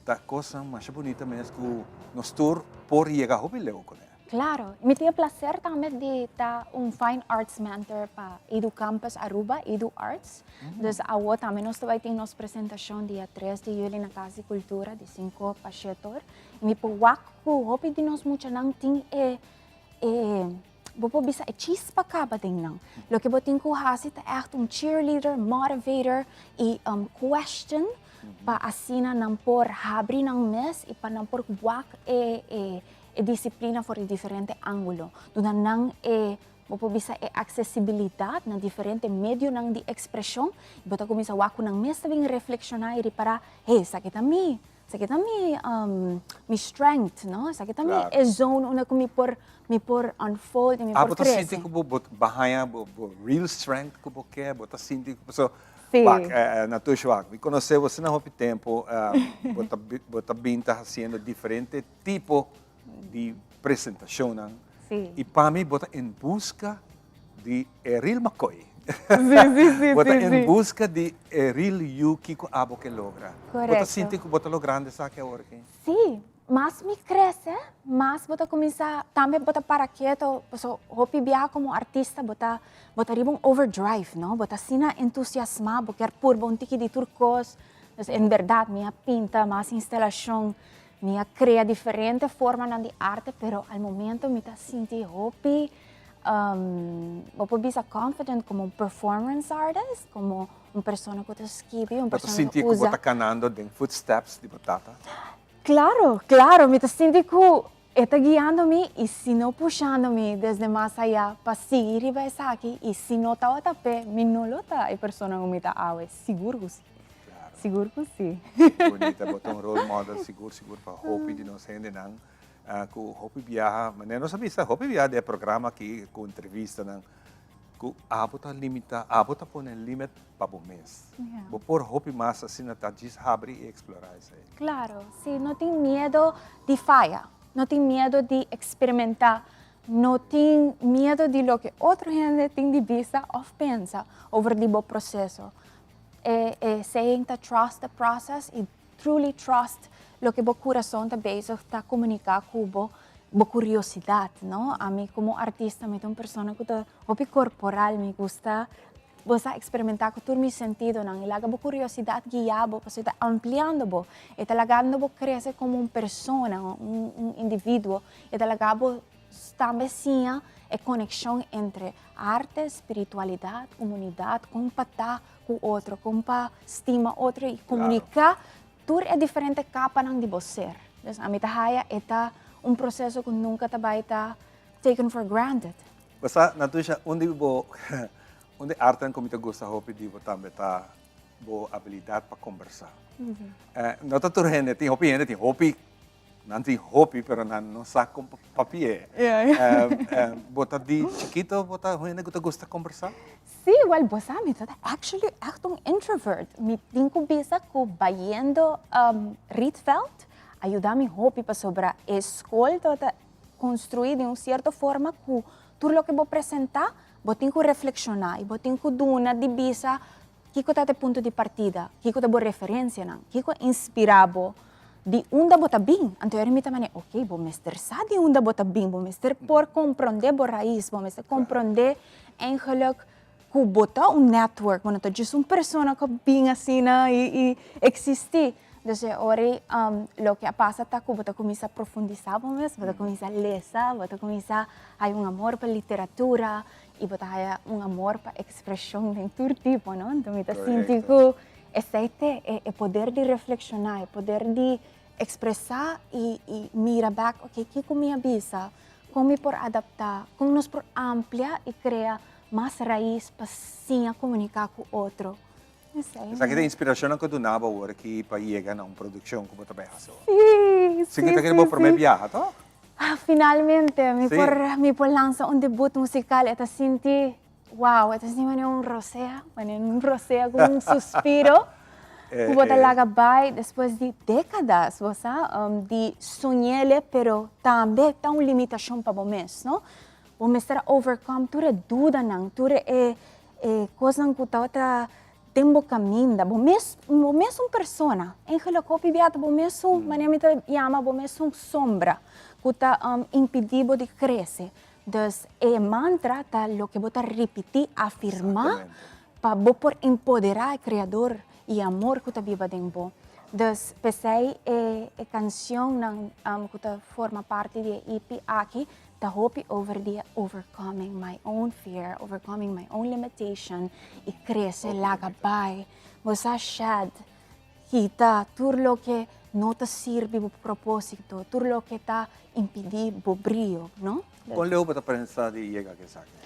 ta kosnan masha bunita mes ku nos tur por yega hopi leu kuné. Claro. Mi tin e placer tambe di ta un Fine Arts Mentor pa Edu Campus Aruba, Edu Arts. Dus awo tambe nos ta bay tin nos presentacion dia tres di juli na Cas di Cultura di cinco pa shete or. Y mi por wak cu hopi di nos muchanan tin e, e, bo por bisa e chispa caba den nan. Loke bo tin cu haci ta echt un cheerleader, motivator y question pa asina nan por habri nan mes y pa nan por wak e, e, e disiplina for di diferente ángulo, duna nan e, bo por bisa e aksesibilidat na diferente medionan di ekspreshon, i bo ta kuminsá wak ku nan mes ta bin reflekshoná i ripará, hey, esaki ta mi, esaki ta mi, mi strength, no? Esaki ta mi e zone unda ku mi por, mi por unfold i mi por Abo ta krese. sinti ku bo bo haña bo bo real strength ku bo ke? Bo ta sinti ku pasobra Sí. Wak, Natush wak, mi konosé bo asina hopi tempu, bo ta bo ta bin ta hasiendo diferente tipo di presentacionnan. Sí. Y pa mi bo ta en busca di e real McCoy. Sí, sí, sí, Bo ta sí, en sí. busca di e real you kico abo ke logra. Bo ta Correcto. sinti cu bo ta logrando esaki awor aki? Sí, mas mi crece, mas bo ta cuminsa, tambe bo ta para keto, paso hopi biaha como artista bo ta, bo ta riba un overdrive, no? Bo ta asina entusiasma, bo kier purba un tiki di tur cos. Dus en berdad mi a pinta mas instalacion Mi a crea diferente formanan di arte, pero al momento mi ta sinti hopi, bo por bisa confident como un performance artist, como un persona cu ta skibi, un Bo ta persona sinti cu cu bo usa. ta canando den footsteps di bo tata? Claro, claro, mi ta sinti cu e ta guiando mi y si no pushando mi desde mas aya pa sigui riba esaki y si no tabata p'e, mi no lo ta e persona cu mi ta awe, sigur cu si. Sigur cu si. Bunita, bo ta un role model sigur sigur pa hopi di nos hendenan cu hopi biaha, manera nos a bisa hopi biaha den e programa aki cu entrevistanan cu abo ta limita, abo ta pone limit pa bo mes. Bo por hopi mas asina ta djis habri y explora esey. Claro, si, no tin miedo di faya, no tin miedo di experimenta, no tin miedo di loke otro hende tin di bisa of pensa over di bo proceso. E e saying ta trust the process y truly trust loke bo curason ta bezig ta comunica cu bo, bo curiosidad, no? Ami como artista mi ta un persona cu ta hopi corporal, mi gusta bo sa experimenta cu tur mi sentidonan y laga bo curiosidad guia bo pasobra e ta ampliando bo, e ta lagando bo crece como un persona, un un individuo, e ta laga bo Tambe siña e konekshon entre arte, spiritualidat, komunidat, kon pa ta ku otro, kon pa stima otro i komuniká tur e diferente kapanan di bo ser. Dus ami ta haya e ta un proseso ku nunka ta bai ta taken for granted. Bo sa, Natusha, un di bo, un di artenan ku mi ta gusta hopi di bo tambe ta bo abilidat pa kombersá. No ta tur hende, tin hopi hende tin hopi Nan tin hopi pero nan no sa kon pa papi'é. Bo ta di chikito bo ta hende ku ta gusta kombersá? Sí, wèl bo sa mi ta actually ègt un introvert. Mi tin ku bisa ku bayendo Rietveld a yuda mi hopi pasobra e skol tabata konstruí den un sierto forma ku tur loke bo presentá bo tin ku reflekshoná i bo tin ku duna di bisa Kiko ta e punto di partida? Kiko ta bo referensianan? Kiko a inspirá bo? Di unda bo ta bin? Anto ora mi ta manera, ok, bo mester sa di unda bo ta bin, bo mester por komprondé bo rais, bo mester komprondé eigenlijk ku bo ta un network, bo no ta djis un persona ku a bin asina i eksistí. Dus e ora ei loke a pasa ta ku bo ta kuminsá profundisá bo mes, bo ta kuminsá lesa, bo ta kuminsá haña un amor pa literatura, I bo ta haya un amor pa ekspreshon den tur tipo, no? Anto mi ta sinti ku esei te e poder di reflekshoná, e poder di ekspresá i i mira bèk, oke, kiko mi a bisa? Kon mi por adaptá? Kon nos por amplia i krea mas rais pa siña komuniká ku otro? Esei. Esaki ta inspirashonnan ku duna bo awor aki pa yega na un produkshon ku bo ta bai hasi awor. Sí, sí, Sin ku ta kere bo sí, promé sí. biaha, tòg? Finalmente mi por mi por lansa un debut musical e ta sinti wow e ta sinti manera un rosea manera un rosea cu un suspiro cu bo ta laga bay despues di decadas bo sa di soñele pero tambe ta un limitacion pa bo mes no bo mester a overcome tur e dudanan tur e cosnan cu tabata Den bo caminda, bo mes, bo mesun persona. Eigenlijk hopi bia ta bo mesun, manera mi ta yama bo mesun sombra cu ta impidi bo di crece. Dus e mantra ta loke bo ta ripiti, afirma pa bo por empodera e Creador y e amor cu ta biba den bo. Dus p'esey e e cancionnan cu ta forma parti di e EP aki Ta hopi over di e overcoming my own fear, overcoming my own limitation y crece laga bay. Bo sa shed, kita tur loke no ta sirbi bo proposito, tur loke ta impidi bo brio, no? Con leu bo ta pensa di yega cu esaki?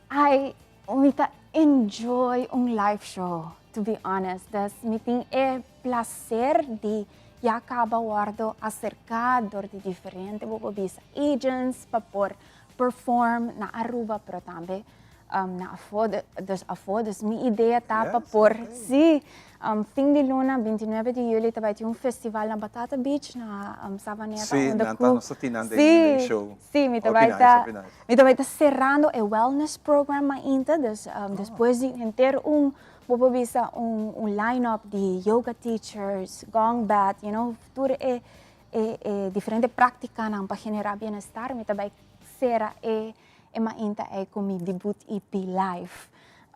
Ay, mi ta enjoy un live show, to be honest. Dus mi tin e placer di ya caba wordo acerca door di diferente bo por bisa agents pa por perform na Aruba pero tambe na afo dus afo dus mi idea ta pa por si fin di luna 29 di juli ta bay tin un festival na Batata Beach na Savaneta Si nan ta nos ta tin nan den show si mi ta bay ta mi ta bay ta cerrando e wellness program ainda dus despues di henter un Bo por bisa un un line up di yoga teachers, gong bath, you know, tur e e e diferente prácticanan pa generá bienestar. Mi ta bai sera e e mainta ei ku mi debut EP live.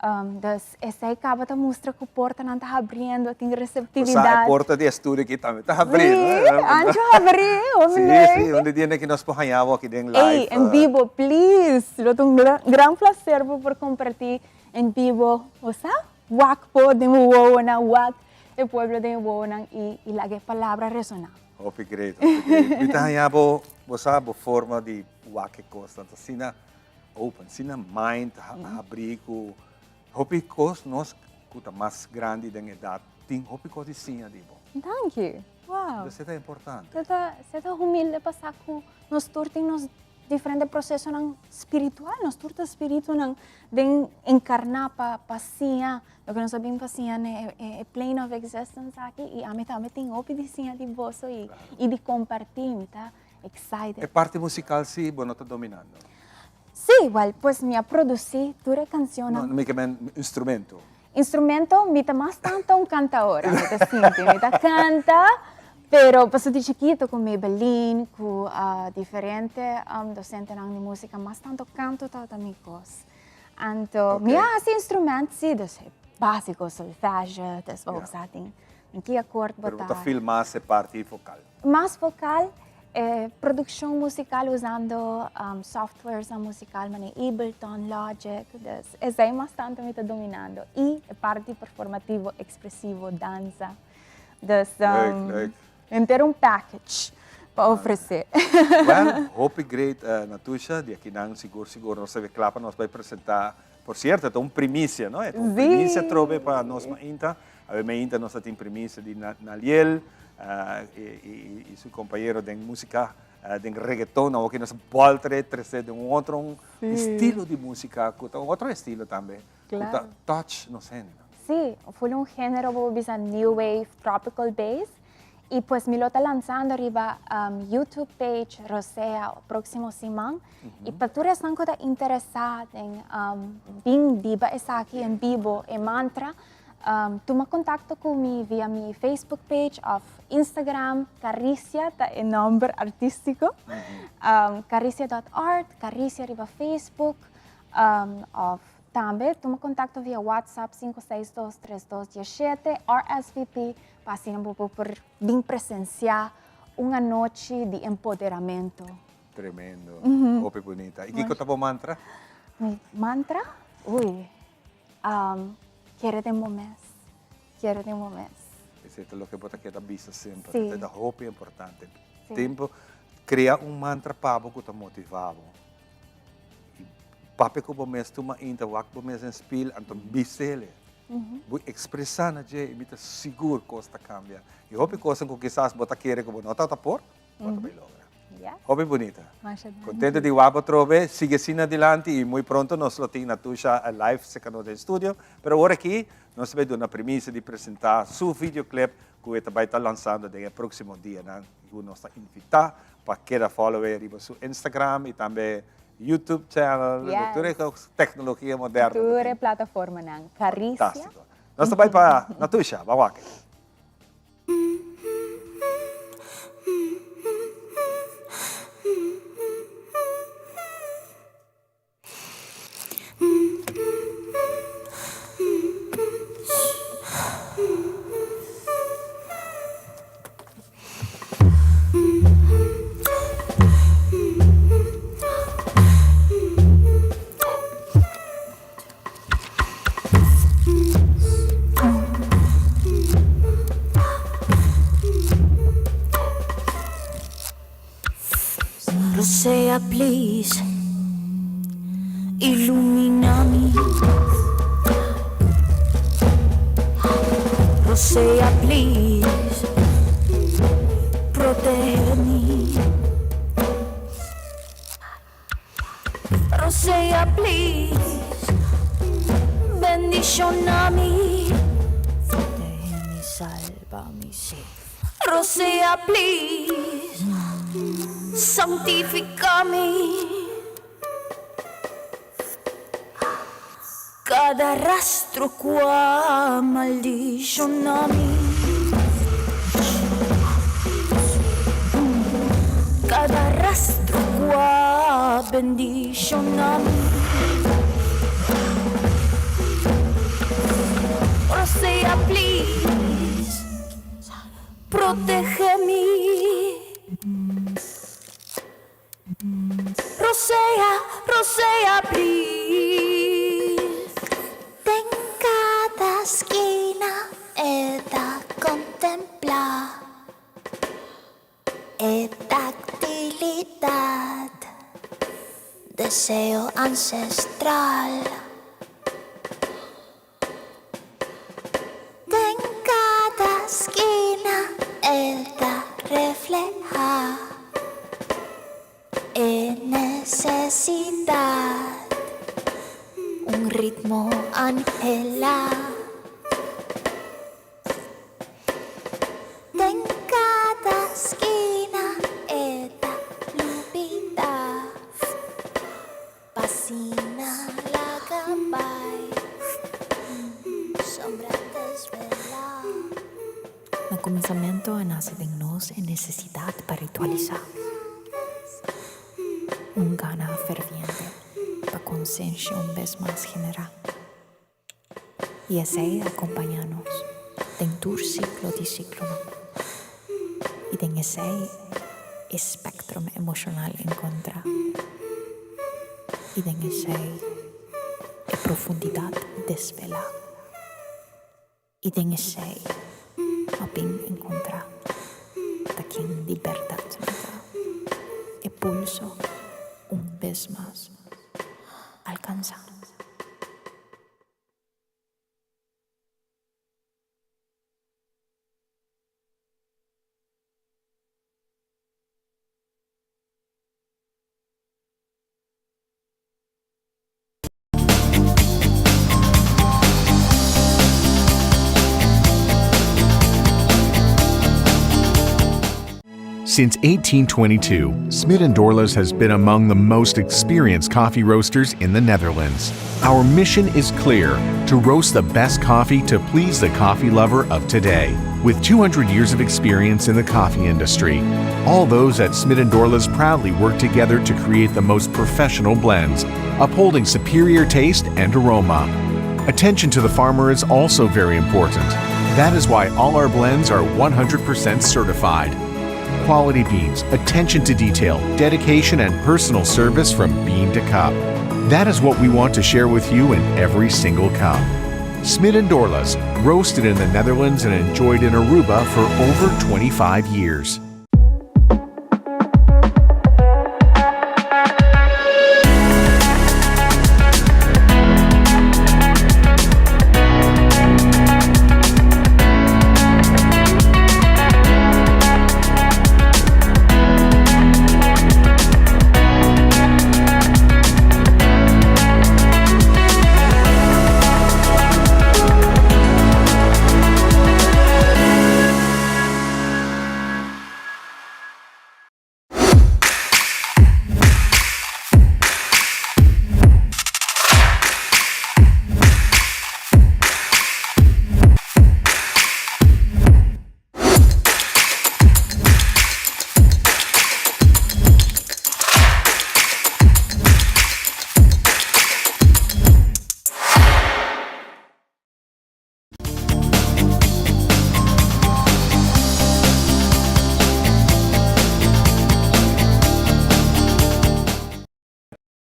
Um, dus esei kaba ta mustra ku portanan ta habriendo, tin Bo sa e receptividad. porta di e studio aki tambe ta habrí, Sí, no? ancho habrí, hopi Sí, leuk. sí, un di dia aki nos por haña bo aki den Ey, live. en bibo, please. Lo ta un gran placer pa por compartí En bibo, bo sa? Wak po den bo wowonan, wak e pueblo den e wowonan i i laga e palabra resoná. Hopi great, hopi great. Mi ta haña bo, bo sa, bo forma di wak e kosnan ta asina open, asina mind habrí ku hopi kos nos ku ta mas grandi den edat tin hopi kos di siña di bo. Danki. Wow. Esei ta importante. Esei ta humilde pa sa ku nos tur tin nos Diferente procesonan spiritual, nos tur ta spiritunan den encarna pa pa siña loke nos a bin pa siña na e plane of existence aki y ami tambe tin hopi di siña di boso y y di comparti, mi ta excited. E parti musical si bo no ta dominando? Si, well pues mi a produci tur e cancionnan. No, mi ke men instrumento. Instrumento, mi ta mas tanto un cantaora, mi ta sinti, mi ta canta, pero paso di chikito cu Maybelline, cu diferente docentenan di musica, mas tanto canto tabata mi cos. Anto, mi a haci instrument si, dus basico, solfege, dus bo sa tin ki akkoord bo ta. Pero bo ta feel mas e parti vocal. Mas vocal, e produccion musical usando softwaresnan musical manera Ableton, Logic, dus esei mas tanto mi ta dominando y e parti performativo, expresivo, danza. Dus Leuk, leuk. henter un package pa ofrece. Well, hopi great Natusha, di akinan sigur sigur nos ta bay cla pa nos bay presenta. Por cierto, e ta un primicia, no? E ta un primicia trobe pa nos mainta. Awe mainta nos ta tin primicia di Naliel y su compañero den musica, den reggaeton. Awor ki nos bolter e trece den un otro estilo di musica, cu ta un otro estilo tambe, cu ta touch nos hendenan. Sí, full un genero bo por bisa new wave, tropical bass. Y pues mi lo ta lanzando riba YouTube page Rosea proximo siman. Y pa tur esnan cu ta interesa den bin biba esaki en bibo e mantra, tuma contacto cu mi via mi Facebook page of Instagram, Caricia ta e nomber artistico, caricia dot art, Caricia riba Facebook of Tambe tuma contacto via WhatsApp 562 32 17 RSVP pa asina bo por bin presencia un anochi di empoderamento. Tremendo, hopi bunita. Y kico ta bo mantra? Mi mantra? Uy, kere den bo mes, kere den bo mes. Esey ta loke bo ta keda bisa semper, esey ta hopi importante. Tempo, crea un mantra pa bo cu ta motiva bo. Papia ku bo mes tuma inta wak bo mes den spil anto bisele. Bo ekspresá na dje i mi ta sigur kos ta kambia. I hopi kosnan ku kisas bo ta kere ku bo no tabata por, bo ta bai logra. Hopi bunita. Masha danki. Contento di wak bo trobe. Sigui asina adilanti y muy pronto nos lo tin Natusha live cerca nos den studio. Pero awor aki nos ta bay duna permiso di presenta su videoclip cu e ta bay ta lanzando den e proximo dianan y cu nos ta invita pa keda follow e riba su Instagram y tambe YouTube channel, Yes. tur e tecnologia moderno cu Tur tin. e plataformanan. Caricia. Fantastico. Nos ta bay pa Natusha, ban wak. Rosea please ilumina mi Rosea please protege mi Rosea please bendiciona mi Protege mi salva mi sí Rosea please santifica mi Cada rastro cu a maldiciona mi Cada rastro cu a bendiciona mi Rosea please protege mi Rosea, rosea please. Den cada skina e ta contempla e tactilidad, deseo ancestral. Den cada skina e ta refleha e necesidad, un ritmo anhela. Den cada skina e ta lubida. P'asina laga bai sombra desvelá. Na kuminsamentu a nase den nos e nesesidat pa ritualisá. Un gana ferviente pa konsenshi un bes mas generá. I esei a kompañá nos den tur siklo di siklonan. I den esei e spèktrum emoshonal enkontrá. I den esei e profundidat desvelá. I den esei a bin enkontrá ta ken di bèrdat mi ta. E pulso un bes mas alkansá. Since 1822, Smit & Dorlas has been among the most experienced coffee roasters in the Netherlands. Our mission is clear, to roast the best coffee to please the coffee lover of today. With 200 years of experience in the coffee industry, all those at Smit & Dorlas proudly work together to create the most professional blends, upholding superior taste and aroma. Attention to the farmer is also very important. That is why all our blends are 100% certified. Quality beans, attention to detail, dedication, and personal service from bean to cup. That is what we want to share with you in every single cup. Smit and Dorlas, roasted in the Netherlands and enjoyed in Aruba for over 25 years.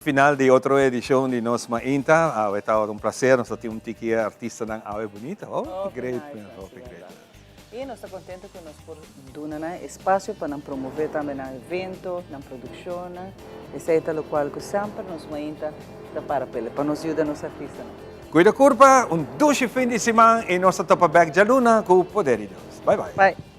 Final di otro edicion di Nos Mainta. Awe tabata un placer. Nos ta tin un tiki artistanan awe bunita. Hopi great, hopi great. Y nos ta contento cu nos por duna nan espacio pa nan promove tambe nan evento, nan produccionnan. Esey ta locual cu semper Nos Mainta ta para pele, pa nos yuda nos artistanan. Cuida curpa, un dushi fin di siman y nos ta topa bek djaluna cu poder di Dios. Bye bye. Bye.